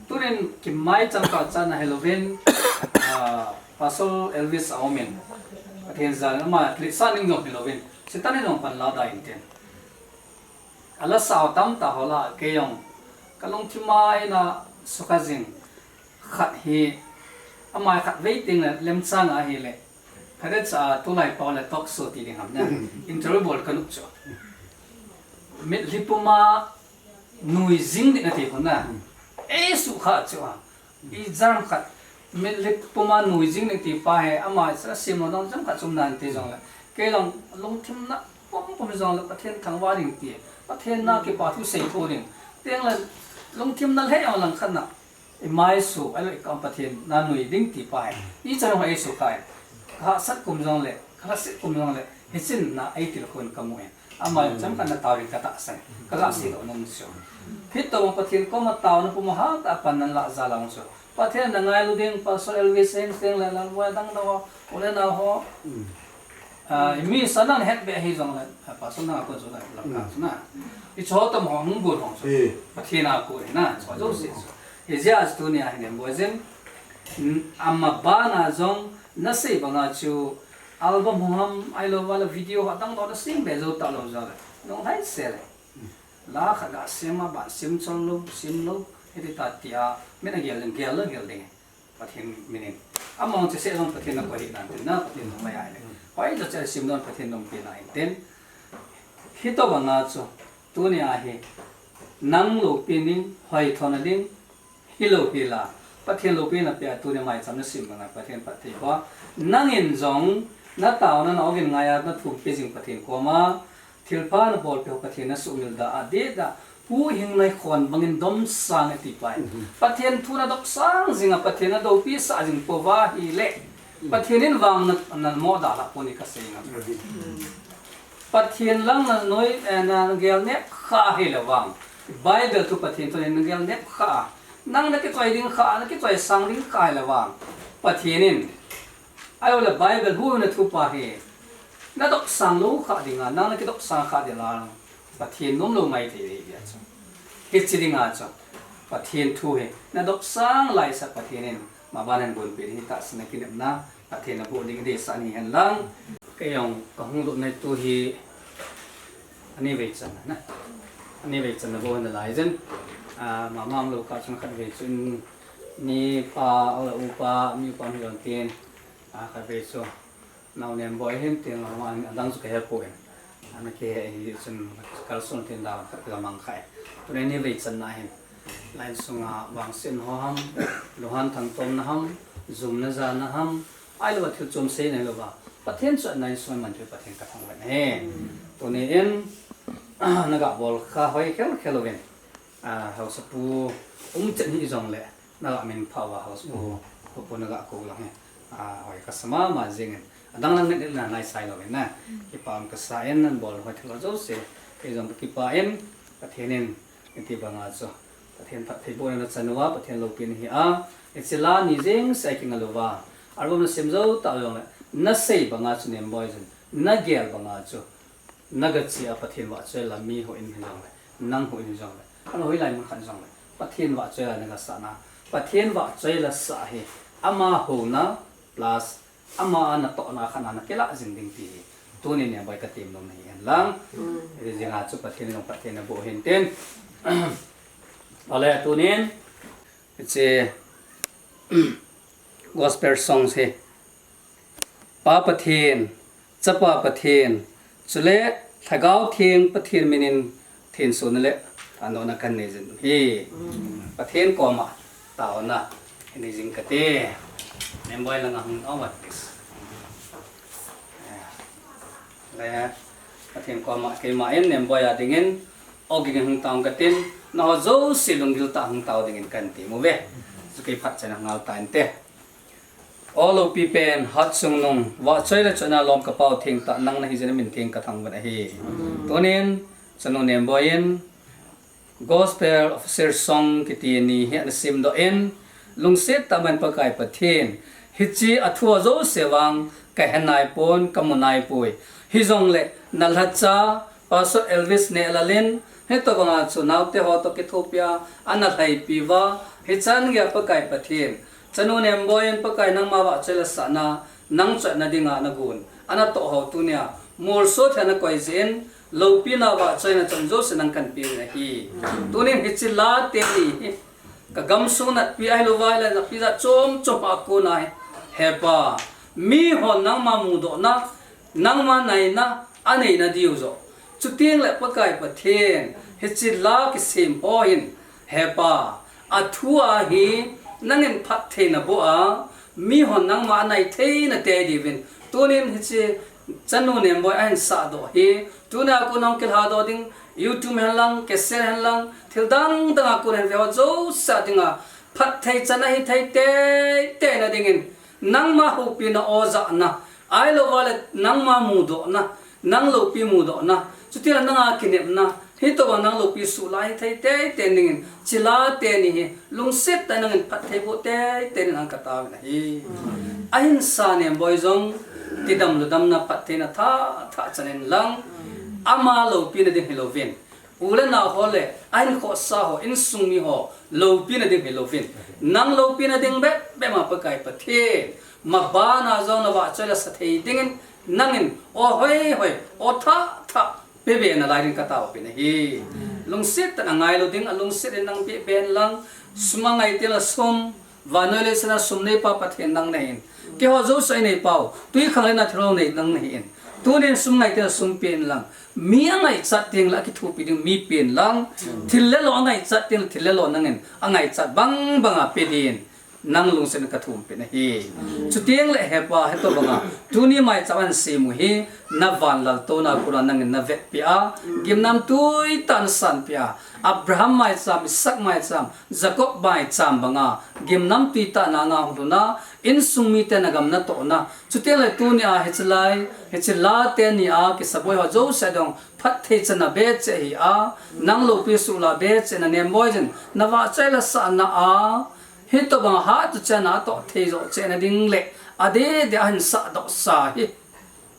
Tunin kimai chang kah chan ahilou vin, ah, Pastor Elvis a um in. Pathen jal ama lhahsa ning jong hilou vin. Satan in jong pan la da inte. Ala sao tamtah ho lah a kei jong. Ka lungthim a ina sukha jing. Khat hi. Ama khatvei teng le lemchang ahile. Phatecha tulai pau le talk show ti ding ham na. Interview bol ka nop chu. Mitlhi puma nui jing ding ati khun na. Ei sukha chu a. I jam khat. Mitlhi puma nui jing ding ti pa hi ama sa sim lo dong jam khat chom nan ti jongle. Kei jong lungthim na pum pum jongle Pathen thangvah ding ti. Pathen na kipa thu sei tho ding. Teng le lungthim na lheh jong lang khat na. I mai su, ahilou i kam Pathen na nui ding ti pa hi. I chan ho ei sukha e. Ka hahsat kum jongle, ka hahset kum jongle, hichun na ei til khun ka mu e. Ama jong chang khat na tao ding ka tahsan. Ka ga sei lou nom chu. Hitoh Pathen koma taona puma hatah a pan nan la jal a chu. Pathen na ngailu ding, Pastor Elvis Heng Seng le Lalboi dang dang ho, u le nao ho. Ah, mi sa nang het be hi jongle, ah, Pastor nang a kon chu na, lam ka chu na. I cho tom ho hung gon ho chu. Eh. Pathen a kon na, cho jo se chu. Hijeh a chu tunia hi nem boi jin. Mm, ama bana jong na sei banga chu album ho ham ahilou vale video ho dang dang na sem be jou talou jale. Nung hai se le. La khat ga sem a ban sem chol lou, sem lou. Hiti ta tia, min a gel ding, gel lou, gel ding. Pathen min in. Among che se jong Pathen na koi hi nan tin na, Pathen nung mai ai le. Hoi jo che sem don Pathen nung pi na in tin. Hitobanga chu, tunia hi, nang loupi ning, hoi thona ding, hilou hila. Pathen loupina pia tunia maicham na sim banga Pathen phatthei boh. Nangin jong, na taona na ogin ngaia na thumpi jing Pathen koma, thilpha na bolpeh ho Pathen na sumil da a, dih da, Pu Hingnoi khon bangin domsang e ti pai. Mhm. Pathen thu na dopsang jing a, Pathen na doupi sah jing pouva ahile. Pathen in vang na, na mo da la pon e ka sei na. Mhm. Pathen lang na noi, eh, na gel nep kha ahile vang. Bible thu Pathen thu na gel nep kha a. Nang na kichoi ding kha, na kichoi sang ding kha ahile vang. Pathen in. Ahilou le Bible hu na thu pa hi. Na dopsang lou kha ding a, nang na kidopsang kha ding a. Pathen nom lou mai thei ve ve chu. Hichi ding a chu. Pathen thu hi. Na dopsang lai sa Pathen in. Ma ban hin gon pe ding hi tahsan na kinepna. Pathen na boh ding deisah ni hen lang. Kei jong ka hung lut nai tu hi. Ani vei chan na. Ani vei chan na boh na lai jin. Ah, mama um lou ka chun khat vei chun ni pa, ala u pa, mi pa mi jong tin. Ah, khat vei chu. Nao nem boi hin tin lo ma adang chu ka he poi. Ana kihe hi chun kalson tin da khat ka mang khai. Tuni ni vei chan na hin. Line sunga vangset ho ham, luhan thangtom na ham, jum na ja na ham, ahilou a thil chom sei na hilou va. Pathen chu na in sung man thil Pathen ka thangvah e. Tuni in, na ga bol kha hoi khel khel uvin. Ah, hausa pu um chen hi jong le. Na ga min pha uva hausa pu, pu, pu na ga ko lang e. Ah, hoi ka sa mama jing in. Adang lang ngen na ngai sai lou in na. Kipa um ka sa in nan bol hoi thil jouse. Kei jong kipa in, Pathen in, iti banga chu. Pathen phatthei boh na chan uva, Pathen loupina hi a. Ichi la ni jing sai kinga lou va. Album na sim jou ta jong le. Na sei banga chu nem boi jin. Na gel banga chu. Na ga chi a Pathen vahchoi la mi houin hi jong le, nang houin hi jong le, ana hoilai mun khat jong le, Pathen vahchoi la na ga sah na, Pathen vahchoi la sah hi, ama houna plus ama a natohna khat na na kilah jing ding ti hi, tuni nia boi ka tem nom na hi hen lang. Hiti jing a chu Pathen jong Pathen na boh hin tin. Ale tunin, hiche, gospel songs hi, Pa Pathen, Chapa Pathen, chule Lhagao Theng Pathen minin thensohna le thanopna kan nei jin u hi. Pathen koma taona nei jing kate. Nemboi langa hung over this. Le Pathen koma keima in Nemboi a dingin ogin hung taong katin, nangho jouse lunggil tah a hung tao dingin kan tem uve. Chu kei phat chan a ngal ta inte. O loupi pen, Hatchungnung, vahchoi le chona lom kapau thengtah nang nahi jeh in namin theng kathangvah in ahi. Tunin, chanu Nemboi in, Gospel of Silsong kiti ni hi ana simdoh in, lungset tah in Pakai Pathen, hiche a thu ho jouse vang kahe naipon, kamu naipoi. Hijongle, nalhacha, Pastor Elvis Nehlal in, hitobanga chu naote ho toh kithopia, ana lhaipi uva, hichan geiya Pakai Pathen, chanu Nemboi in Pakai nangma vahchoi le sahna, nang choina dinga nagon, ana toh ho tunia, molso thei a nakoi jeh in, loupina vahchoina chang jouse nang kahin pe in ahi. Tunin hiche la teni hi, kagamsung natpi ahilouva le natpi jat chom chom a kona hi, Hepa, mihon nangma mudohna, nangma naina, aneina diu joh. Chuteng le Pakai Pathen, hiche la kisem ho hin, Hepa, a thu a hi, nangin phatthei naboh a, mihon nangma anai thei nate diuvin. Tunin hiche chanu Nemboi ahin sahdoh hi, tunia kon hung kilhadoh ding, YouTube hen lang, cassette hen lang, thil dang dang a kon hin ve ho jouse dinga, phatthei chan ahi thei teitei na dingin, nangma houpina o jahna, ahilouva le nangma mudohna, nang loupi mudohna, chutile nanga kinepna, hitobang nang loupi suhla hi thei teitei dingin, hiche la teni hi, lungset tah in nangin phatthei boh teitei in nang kataovin ahi. Ahinsa Nemboi jong, kidam ludamna phattheina thah thah chan in lang, ama loupina ding hilouvin. U le nao ho le, ahin khohsa ho, insung mi ho, loupina ding hilouvin. Nang loupina ding bep bep ma Pakai Pathen. Mabana jong navahchoi le sa thei dingin, nangin, o hoi hoi, o thah thah, pe be nalai ding kataovin ahi. Lungset tah in angailu ding, alungset in nang pe be in lang, sum angai teng le sum, Vannoi leiset a sum neipa Pathen nang nahin. Keiho jouse ineipa u. Twikhanglen a thilhou nei nang nahin. Tunin sum ngai teng le sum pen lang. Mi angaichat teng le akithopi ding mi pen lang. Thil le lo angaichat teng le thil le lo nangin. Angaichat bang banga pe din. Nang lungset in kathum pen ahi. Chuteng le Hepa hitobanga. Tuni maicham ahin sem u hi. Navan laltouna kona nangin navetpi a. Gimnamtui tah in nasanpi a. Abraham maicham, Isaac maicham. Jacob maicham banga, gimnamtui tah in nanga hung lhun a, insung mite nagam natohna. Chuteng le tunia hiche lai, hiche la teni a, kisaboi ho jouse dong, phatthei channa becheh hi a, nang loupi suhla becheh na Nemboi jin, navahchoi le sahna a, hitobang hatchungnung a toh thei joh cheh na ding le, adeh deh a ahin sahdoh sa hi.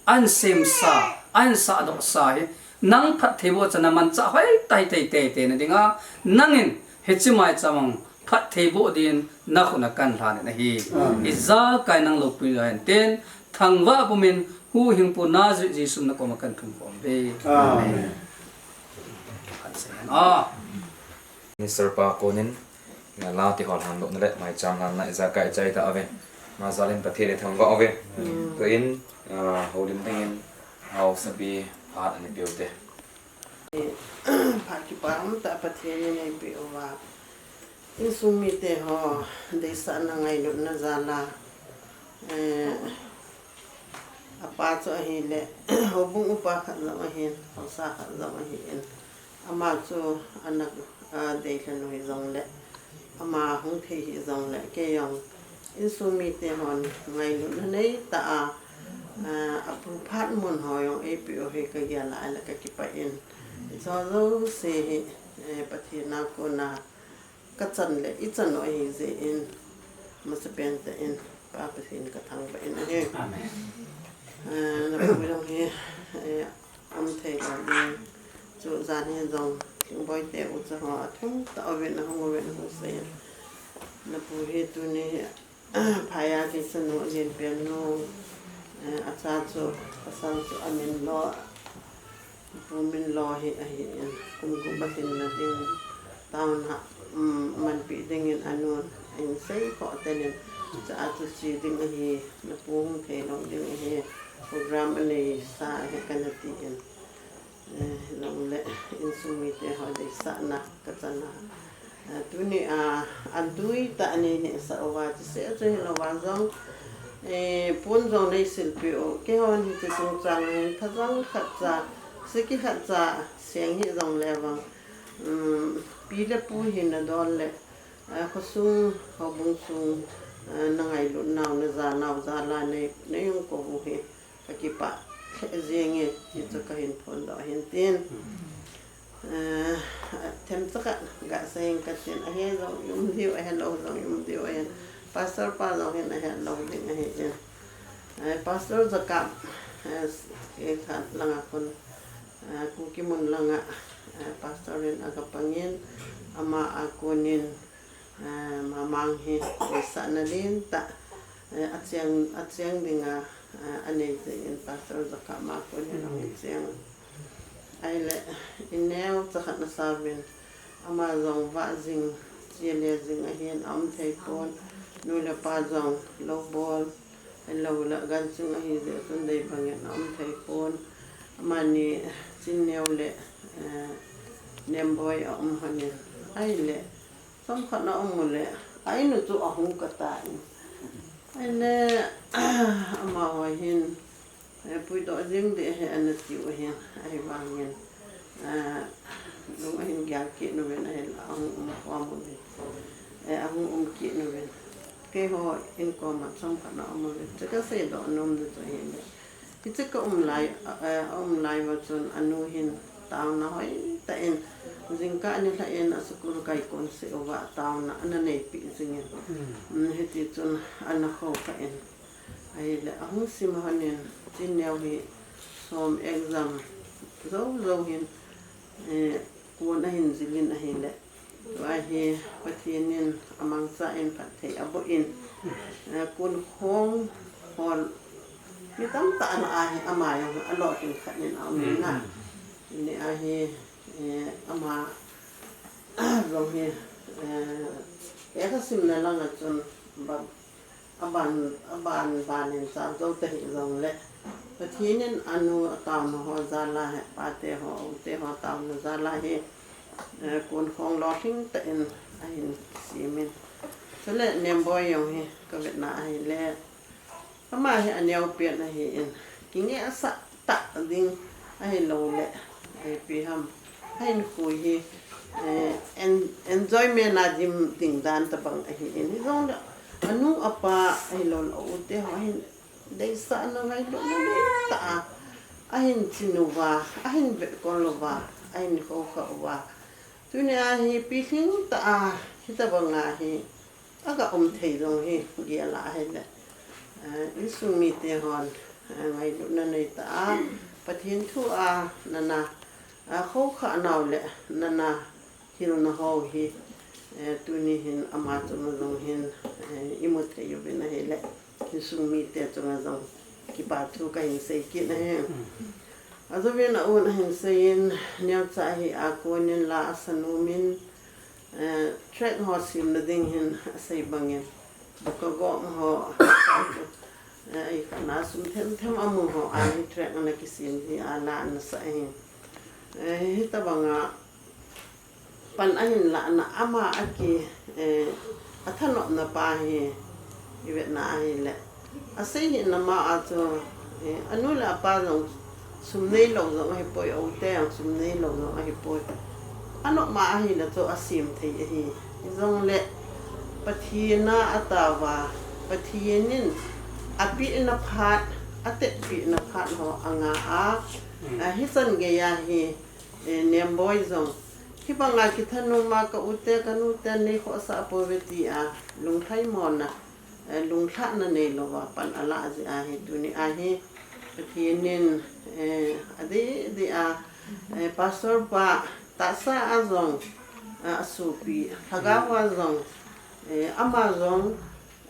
Ahin semsa, ahin sahdoh sa hi, nang phatthei boh chan a manchah hoitah hi thei teitei na dinga, nangin hiche maicham a phatthei boh din nakhut a kahin lhan in ahi. Ijakai nang loupi lou hen tin, thangvah pumin, huhhingpu Nazareth Jesu nakoma kahin thum khom uve. Amen. Minister pa konin, la ti hol han lo na le, maicham lhanna ijakai chai tauve. Ama jal in Pathen ithangvah uve. Tuin, ah, houlim dingin, haosapi phat ana peuve. Phat kipa umtah Pathen in eipeh uva. Insung mite ho, deisahna ngailutna jal a. Eh, Apa chu ahile, houbung upa khat jong ahin, haosa khat jong ahin. Ama chu ana, a, deilhen u hijongle, ama hung thei hijongle, kei jong insung mite hon ngailutna neitah a, a, aphu phat mun ho jong eipeh u hi kagel a ahile kakipah in. Hiche jouse hi, eh, Pathen a kona kachan le ichan u ahijeh in, masapen tah in, Pa Pathen kathangvah in ahi. Amen. Eh, napu jong hi, eh, um thei lou ding. Chu jan hi jong, Lhingboite ucha ho athum tauvin ahung uvin ahung sei in. Napu hi tuni hi, Phaiya kei chanu, Lenpennu, eh, acha chu, pasal chu amin lo, Pu Minlo hi ahin, kum gup a lhinna ding, town a, um, manpeh dingin anun ahin sei khoh tenin, cha a chu che ding ahi, napu hung thei lou ding ahi, program aneisa ahi kana tin. Eh, nang le insung mite ho deisahna kachan a. Eh, tuni a, antui tah a nei nehsah uva, chuseh chu hilouva jong, eh, pon jong neisilpeh u. Keihon hiche chungchang hin thajang khatcha, siki khatcha, seng hijongle vang, um, pi le pu hina dol le, a, khosung, houbung sung, eh, na ngailut nau, na ja nau, jal a nei, nei hung kou u hi ka kipah lheh jeng e, ti chu ka hin phondoh ahin tin. Eh, themcha khat ga sei ing ka tin, ahe jong i um diu, ahe lou jong i um diu ahin. Pastor pa jong hin ahe lou ding ahi in. Eh, Pastor Jacob, eh, khat langa khun, eh, Kuki mun langa, eh, Pastor in aga pangin, ama a konin, eh, mamang hi deisahna lentah, eh, achiang, achiang dinga, eh, anei jeh in Pastor Jacob ma konin ahung chiang. Ahile, i neocha khat nasa uvin, ama jong vah jing, chele jing ahin, aum thei pon, nu le pa jong lou bol, lou le gan chung ahi jeh chun dei bangin aum thei pon, amani Chinneo le, eh, Nemboi aum lhonin, ahile, chomkhat na um u le, a in u chu ahung kata in. Ahile, amaho hin, eh, puidoh jeng ding ahi ana tiu ahin, ahivangin, eh, lung ahin gel kit uvin, ahin ahung um khom uvin, eh, ahung um kit uvin. Keiho in koma chomkhat na um uvin. Chu ka seidoh nom na chu ahile, hiche ka um lai, eh, a um lai uva chun anu hin taona hoitah in, jingkah nilhah in a school kai kon seh uva taona ana neipeh jingin. Mm, hiti chun ana khoukhah in. Ahile, ahung sim lhonin, Chinneo hi som exam jou jou hin, eh, kon ahin jil in ahile, tua hi Pathen in amangcha in phatthei aboh in, eh, kon khong hol mi tamtah ana ahi, ama jong alolhing khat in aum in a. Ni ahi, eh, ama jong hi, eh, lekha simna langa chun ba, aban, aban, ban in chang jou tahih jongle, Pathen in anu ataona ho jal a hi, pate ho, ute ho taona jal a hi, eh, kon khong lolhing tah in ahin sem in. Chule Nemboi jong hi ka vetna ahile, ama hi aneo pen ahin, kingehsah tah ding ahiloule, eh, ipi ham, ahinkho hi, eh, en-, enjoyment a dim ding dan tobang ahin, hijongle anu apa ahiloule a u te ho ahin deisahna ngailutna neitah a ahin chin uva, ahin vetkol uva, ahin khoukhah uva, tunia hi pilhing tah a hitobanga hi aga um thei jong hi gel a ahile, eh, insung mite hon, eh, ngailutna neitah a Pathen thu a nana, a khoukhah nau le nana hilna ho hi, eh, tuni hin ama chunga jong hin, eh, imu thei uvin ahile, insung mite chunga jong kipa thu kahin sei kit ahi. Ajouvin a un ahin seiyin, neocha hi a konin la asa nomin, eh, track ho semna ding hin asei bangin, Bukagom ho, eh, aikhatna sum themthem amu ho a hi track ana kisem ji a la ana sah ahi. Eh, hitobanga pan ahin lahna ama aki, eh, athanopna pa hi ivetna ahile, asei hina ma a chu, eh, anu le apa jong sum neilou jong ahipoi, a u te jong sum neilou jong ahipoi. Anop ma ahile chu asem thei ahi. Hijongle Pathen a ataova, Pathen in apehna phat, atetpehna phat ho anga a, a hichan geiya hi, eh, Nemboi jong hibanga kithanoma ka u te ka nu te neikhohsah pouve tia lunglhaimona, eh, lunglhahna neilouva pan alah jeh ahi, tunia hi Pathen in, eh, adeh deh a, eh, Pastor pa tahsa a jong, eh, asopi, lhagao a jong, eh, ama jong,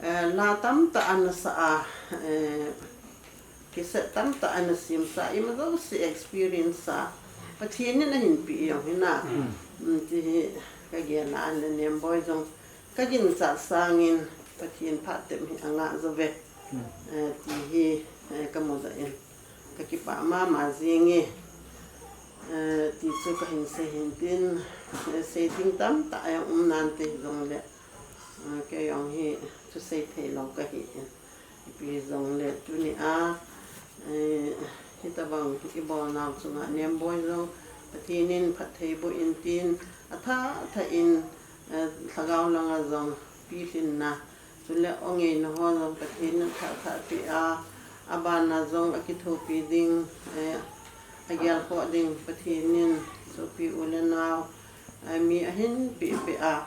eh, la tamtah ana sah a, eh, cassette tamtah ana semsah, ima jouse experience a Pathen in ahin peh jong hina. Mm, ti hi kagel a ahile Nemboi jong kaginchat sangin Pathen phatep hi angah jouve, eh, ti hi, eh, kamudoh in kakipah mama jenge. Eh, ti chu kahin sei hin tin, eh, sei ding tamtah jong um nante hijongle, eh, kei jong hi thusei theilou kahi in. Ipi hijongle tunia, eh, hitobang ibolnau chunga Nemboi jong Pathen in phatthei boh in tin, athah thah in, eh, lhagao langa jong pilhinna, Chule o ngeina ho jong Pathen in athah thah peh a, abana jong akithopi ding, eh, agelkhoh ding Pathen in sopi u le nao, eh, mi ahin peh peh a.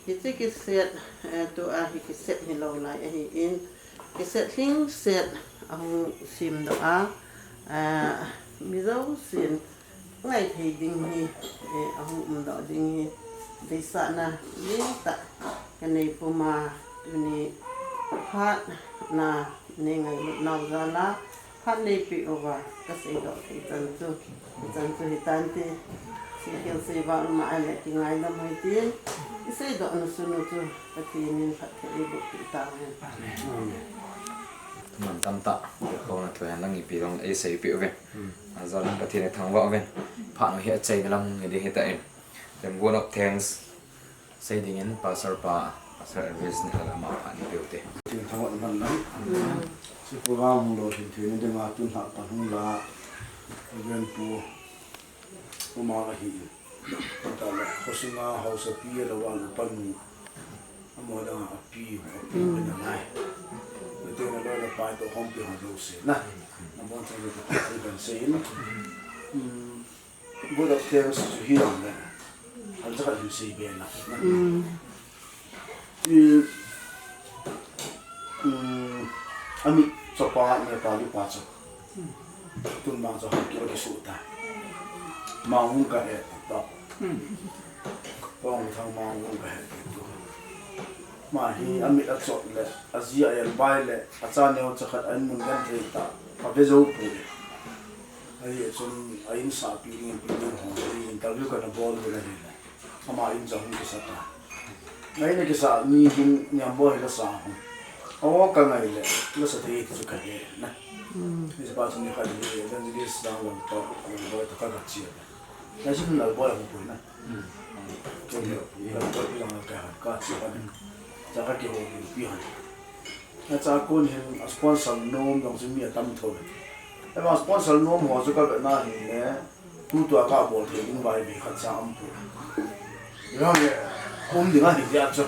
Hiche cassette, eh, tua hi cassette hilou lai ahin, cassette lhingset ahung semdoh a, eh, mi jousen ngai thei ding hi, eh, ahung umdoh ding hi, deisahna lentah kanei puma, tuni phatna nei ngailut nau jal a, phat neipeh uva kaseidoh thei chan chu, hichan chu hitante, seikhel seival um a ahile kingaidam hoi tin, iseidoh na sunu chu Pathen in phatthei eiboh peh tauhen. Amen. Thuman tamtah, kona thu hen lang ipi jong eiseipeh uve. Ajal in Pathen ithangvah uvin. Phat u hi achaina lam nge ding hitan. Then vote of thanks sei dingin Pastor pa, Pastor Elvis ni lama phat ni peh ute. Pathen thangvah man lang. Hiche program hung lolhin theina dinga tun lhah pan hung la, Reverend Pu Uma ahin. Tale, khosunga haosapi ahilouva, upanu. Amaho dang a pi, api, mm, na ngai. Nate na loi na pai toh khompi ho jouse na. Nabonchauvin kathangvah kahin seiyin. Mm, vote of thanks chu hijongle, hancha khat hin seibe na. Mm. I, um, amit chopa, Nepali pa chu. Tun vang chu Haokip a kisuh ta. Mangvung kahe ta. Pongthang Mangvung kahe tu. Ama hi amit achot le, aji a-elbai le, acha neocha khat a in mun genthei ta. Ave jou poi. Ahi chun a insahpi ding, pi ding ho, interview kana bol uvin ahile. Ama in chu ahung kisa ta. Ngai na kisa ni hin Niamboi hi lasa hung. Awo ka ngai le, lasa thei ti chu kahe na. Mm. Ni pa chu ni khat hi evangelist dang lam pa, lam boi ta ka ka chia. Na si kun lam boi hung poi na. Mm. Ke ni, lam boi pi dang ka ha, ka chia na. Cha ka kihou pi han. Acha kon hin a sponsor nom dong chu mi atam tho. Ema sponsor nom ho chu ka ve na hile, tutua kabol thei ding vaive khat cha um poi. Vang le, um ding ahi dia chu.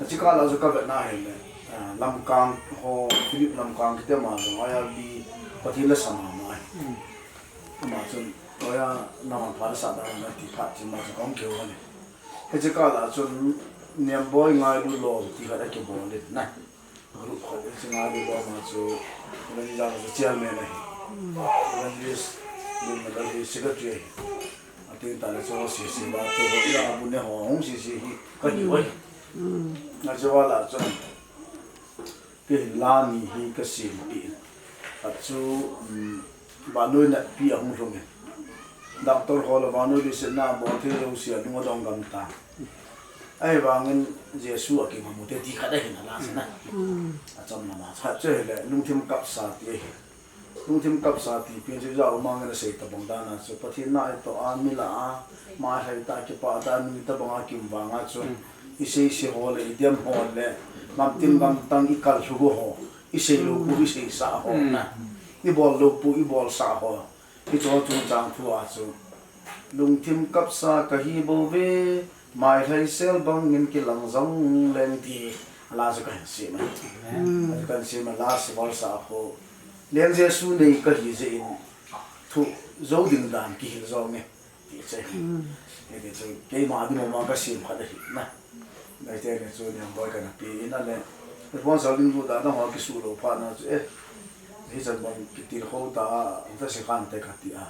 Achi kala chu ka ve na hile, ah, Lamkang ho, Philip Lamkang kiti ama jong I R B Pathen la sa mama ahi. Ama chun, oya, naman pha la sa dang na ti phat chu ama chu ka um keu ani. Hiche kala chun Niamboi Ngailu Lom ti khat akibol in na. Group khat in chu Ngailu Lom a chu, Evangelist chu chairman ahi. Evangelist Lom na hi secretary ahi. Atin tale chu C C ba chu ho ya bu ne ho hung C C hi ka hi oi. Na chu wala chu. Kei hin la ni hi ka sempeh in. Achu, um, vannoi natpi ahung lhung in. Doctor ho le vannoi leiset na bol thei jouse a lung adong gam tan. Ahivangin Jesu a kimamu te ti khat ahin a la chu na. Mm. Achom lama. Khat chu hile, lungthim kapsa ti ahi. Lungthim kapsa ti pen chu ijat um a ngen a sei tabang dan a chu Pathen na itoh a, mi lah a, mailhai tah a, kipah tah a, nui tabang a kium vang a chu, mm, isei sei ho le, idem ho le, gamtin, mm, gamtang ikal lhu ho, isei lou pu, mm, isei sah ho, mm, na. Ibol lou pu, ibol sah ho. Hiche ho chungchang thu a chu. Lungthim kapsa kahi bou ve, mailhai sel bangin kilang jong leng ti, a la chu kahin sem a. Amen. Achu kahin sem a, la sival sa kho. Leng Jesu nei kahi jeh in, thu jou ding dan kihil jong e. Ti chu. Mm. Hiti chu, keima ding mama ka sem khat ahi na. Naite ni chu Niamboi kana pe in a le. Sponsor ding lu da dang ho kisu lou phat na chu, eh. Hichan bang kitil kho ta, ta se khan te ka ti a.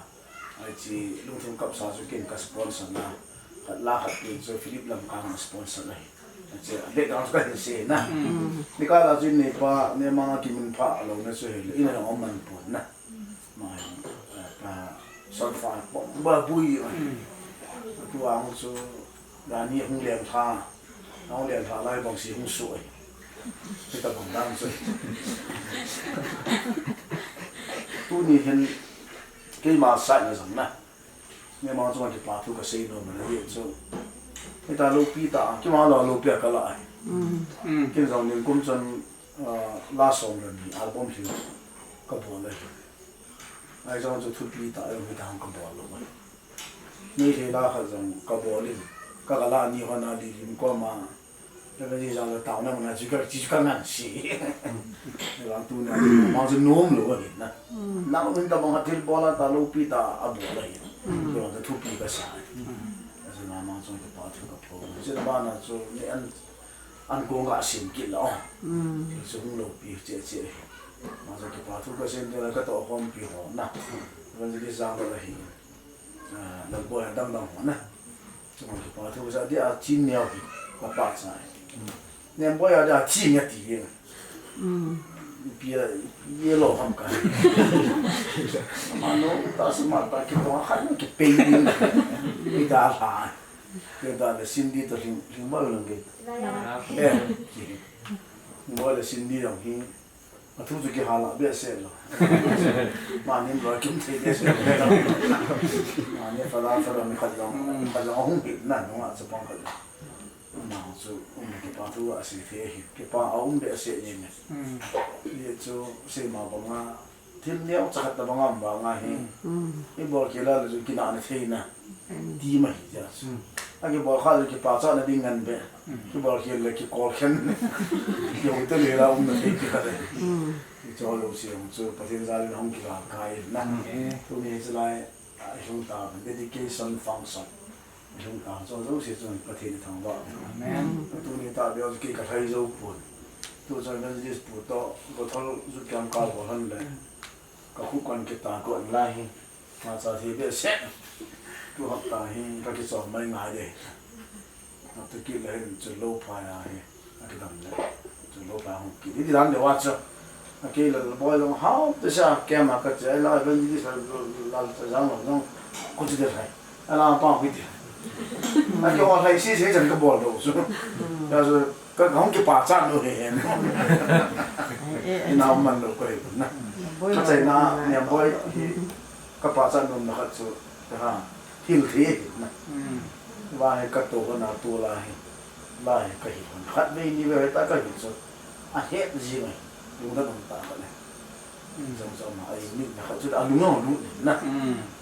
Ai chi lungthim kapsa chu ken ka sponsor na. Khat la khat pen chu Philip Lamkang na sponsor na hi. Ai chi a le dang chu ka hin sei na. Mm. Nikal a chu in neipa, neimang a kimin pha lou na chu hile, in a jong aman pon na. Mai, eh, pa, solfa, ba bui. Mm. Tu ang chu Rani hung leng lha, hung leng lha lai bang si hung suh ai. Hitabang dan chu. Tuni hin keima side na jong na. Neimang chunga kipa thu ka sei nom na hi chu. Hita loupi ta, keima lou loupi a ka la ai. Mm. Mm. Ken jong ningkum chun, ah, la som le ni album hi ka bol ai. Ai jong chu thupi ta, ai jong hita hung ka bol lou ai. Meitei la khat jong ka bol in, ka, ka la ni hon a Lilim koma, Ka ji jang le tao na mana chu ka chi chu ka ngan si. Ni lang tu na mang chu nom lo ka hin na. Nang min ta bang ha thil bol a ta lo pi ta a bol a hin. Lo ta thu pi ka sa. Ka chu na mang chu ka pa thu ka pho. Chu na ba na chu ni an an ko nga sim kit lo. Chu hung lo pi che che. Mang chu ka pa thu ka sen de la ka to hom pi ho na. Ka ji jang le hin. Ah, Lalboi a dang dang ho na. Chuma kipa thu sa dia chin neo hi. Ka pa sa. Nemboi a dia chin neo ti ye. Pia ye lo ham ka. Ma no ta sa ma ta ki to ha no ki pe ni. Ni da la. Ni da le Cindy to ling ling ba lang ke. Eh. Mo le Cindy lang hi. A thu chu kihal a behseh lo. Mani lo kim thei behseh lo. Mani fala fala mi khat jong, khat jong hung hi na nung a chapang khat jong. Nang chu um kipa thu a si thei hi. Kipa a um behseh ni me. Ye chu sei ma banga thil neo cha khat ta banga um banga hi. I bol khel a le chu kina na thei na. Ti ma hi ja. A kibol kha le kipachatna ding ngan be. Kibol khel le kikol khen. Yo te le la um na thei ti kha le. Ki cho lo si um chu Pathen jal in hung kila kai na. Tu ni chu lai a hung ta dedication function. Hung ta cho lo si chu Pathen thangvah. Amen. Tu ni ta be ki ka thai zo pun. Tu cho na dis pu to ko thol zu kyam ka ko han le. Ka khu kon kita ko lai hi. Nga cha thi behseh. Tu hapta hi ka kichom mai ngai de. Hapta kit le hin chu lo pha ya hi. A kidam le. Chu lo pha hung kit. Hi dan le wa chu. A kei le boi long hau te sa kem a ka che la ben di sa la sa jang long long. Ko chi de hai. A la pa pi de. A ke wa hai si se chan ka bol do chu. Ya chu Ka, ka hung kipachat nu hi hen. Ina um man lo ko hi na. Ka chaina Niamboi hi ka pachat nom na khat chu, ka ha, thil thei hi na. Va hi ka to ko na tu la hi. La hi ka hi hon. Khat vei ni vei ta ka hi chu. A het ji mai. Lungdon um ta ka le. Jong jong ma ai ni na khat chu a lung jong lung ni na.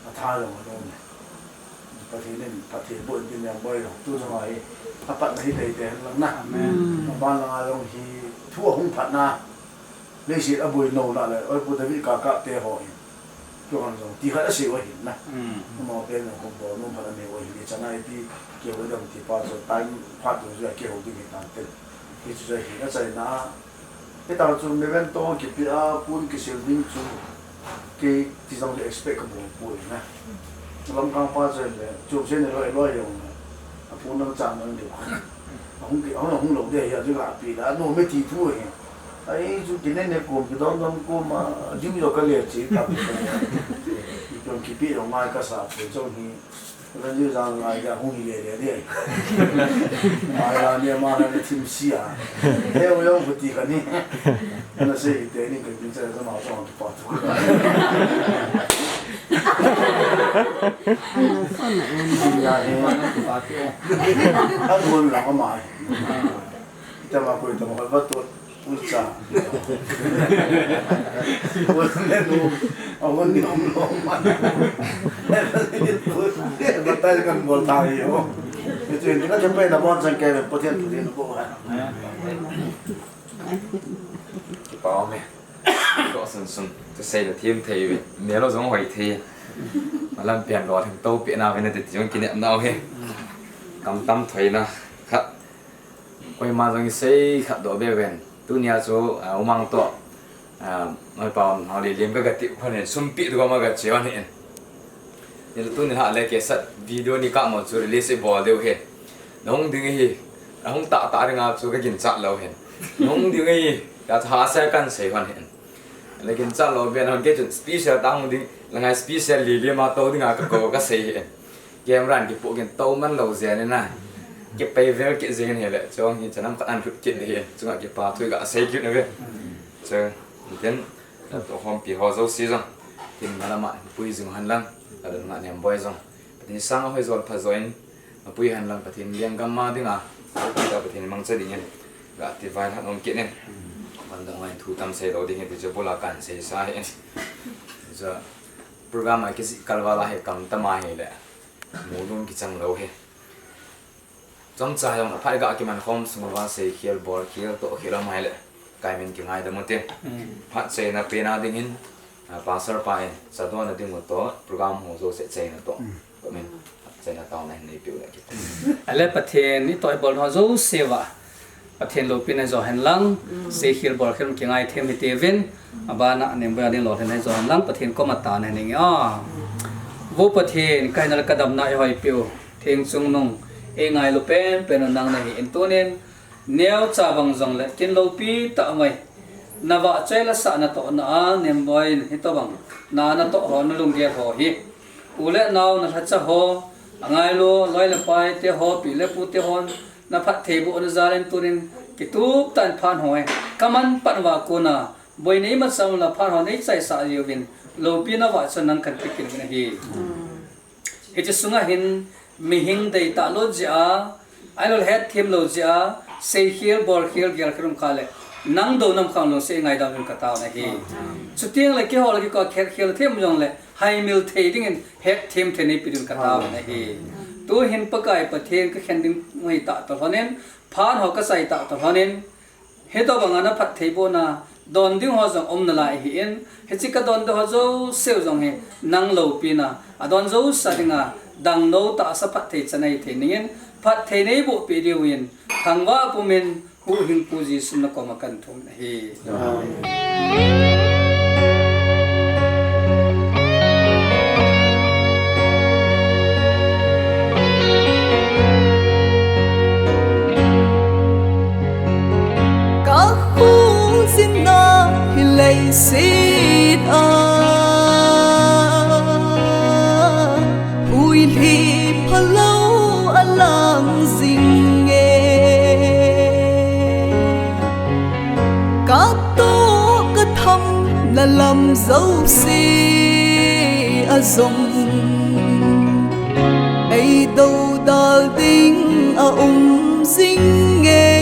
A tha jong lung ni. Pathen in, Pathen bo in tin Niamboi jong. Tu jong ai. A pat na hi tei tei lang na. Amen. A ban lang a jong hi thu a hung phat na. Leiset a boi no na le. Oi pu David ka ka te ho in. Tu han jong ti khat a sei u ahi na. Mo pen jong ko bo no phat a nei u ahi. Chana ipi ke ho dam ti pa chu time phat jong ja ke ho ding hi tan tel. Hi chu ja hi na chaina. Hita chu memento kipe a, pon kisil ding chu kei ti jong le expect ka bol poi na. Lamkang pa chu le, chu se ne loi loi jong le. A pon nang chang nang le. A hung ki, a hung, a hung lo de ya chu ga pi la, no me ti thu he. Ai chu ki ne ne kom ki dom dom kom a, ding jo ka le chi ta pi. Ki dom kipe jong ngai ka sa poi jong hi. Ran ju jang lai ja hung hi le le de. Mai la ni ma na ni thim sia. He u yong kuti ka ni. Na se hi te ni ka bin cha ma chong tu pa tu. Ana son na en. Ya he. Pa tu. A duan la ka mai. Ita ma ko ita ma ko va tu. Ui cha. Ui le nu. A hon ni hom lo ma. Ba ta kan bol ta hi ho. Ni chu ni ka che pe na bon chan ke Pathen Pathen ko ha. Kipa me. Ko sun sun. Te sei le thim thei ve. Me lo jong hoi thei. Malam pian lo thim to pe na ve na te jong kine na he. Kam tam thoi na. Khat. Koima jong isei khat doh be ven. Tunia chu, ah, umang toh, ah, noipa um hao li lim ka ga ti u khan in, sum pi tu ka ma ga che on hin. Ni tu ni ha le ke sat video ni ka mo chu release i bol deu hin. Nong ding hi, nong ta ta ringa chu ka gin chat lo hin. Nong ding hi, ka tha sa kan sei hon hin. Le gin chat lo be hon ke chun special ta hung ding, la ngai special li lim a to ding a ka ko ka sei hin. Camera in kipoh kin to man lo jeng in a. Kipei vel kit jeng in hile. Chuong hi chanam khat an lut kit ding hi. Chunga kipa thu ka sei kit na ve. Chuong, tin, to hom pi ho jouse jong. Tin malama pui jing hen lang. Ka don nga Niamboi jong. Pathen sang a hoi jol pha join. Pui hen lang Pathen lenggam ma ding a. Ka Pathen mangcha ding in. Ka ti vai han om kit in. Man dang mai thu tam sei lo ding hi ti chu bula kan sei sa hi. Chu program a kisi kalvala hi kam tama hi le. Mu lung kichang lo hi. Chomcha jong aphat ga kiman khom sunguva seikhel, bolkhel, tohkhel um ahile, kaimin kingaidam ute. Phat chaina pena dingin, ah, Pastor pa in, chadona ding u toh, program ho jouse chaina toh. Komin, chaina taona hin neipiu le kit. Ale Pathen, itoh ibol ho jouse uva Pathen loupina jo hen lang, seikhel bolkhel kingai them hite uvin, abana nemba ding lolhin jo hen lang, Pathen koma taona nei nge a. Vo Pathen, kahinna le kadamna eihoipeu, theng chungnung, eingailu penpen u nang nahi in tunin, neocha bang jongle kin loupi tah mai, navahchoi le sah natohna a, nemba in hitobang na natoh ho, nalunggel ho hi, u le nao, nalhacha ho, angailu loi le pai te ho, pi le pu te hon naphattheibohna jal in tunin, kitup tah in phat ho hi kaman pat uva kona, boina imacha umlou phat ho neichaisah jiuvin, loupina vahchoi nang kahin pe kit uvin ahi. Hiche sunga hin mihing deitah lut jeh a, ahilouleh hetthem lou jeh a, seikhel, bolkhel, gelkhel um kha le, nang douna um khang lungset in ngaidam uvin kataona ahi. Chuteng le keiho le keiho khetkhel them jongle, haimil thei dingin hetthem thei neipe diuvin kataona ahi. Tuhin Pakai Pathen, kakhen ding ahitah toh lhonin, phat ho kachai tah toh lhonin, hitobanga naphattheibohna don ding ho jong um nalai ahin, hiche kadon ding ho jouseu jong hi nang loupina, adon jousea dinga dangnou tahsa phatthei chan ahithei dingin, phatthei neibohpeh diuvin, thangvah pumin, Huhhingpu Jesu nakoma kahin thum ahi. Kakhojinna hi leiset a, huilhi phalou alang jinge. Katoh kathamna lam jouse a jong, eidoudal ding aum jinge.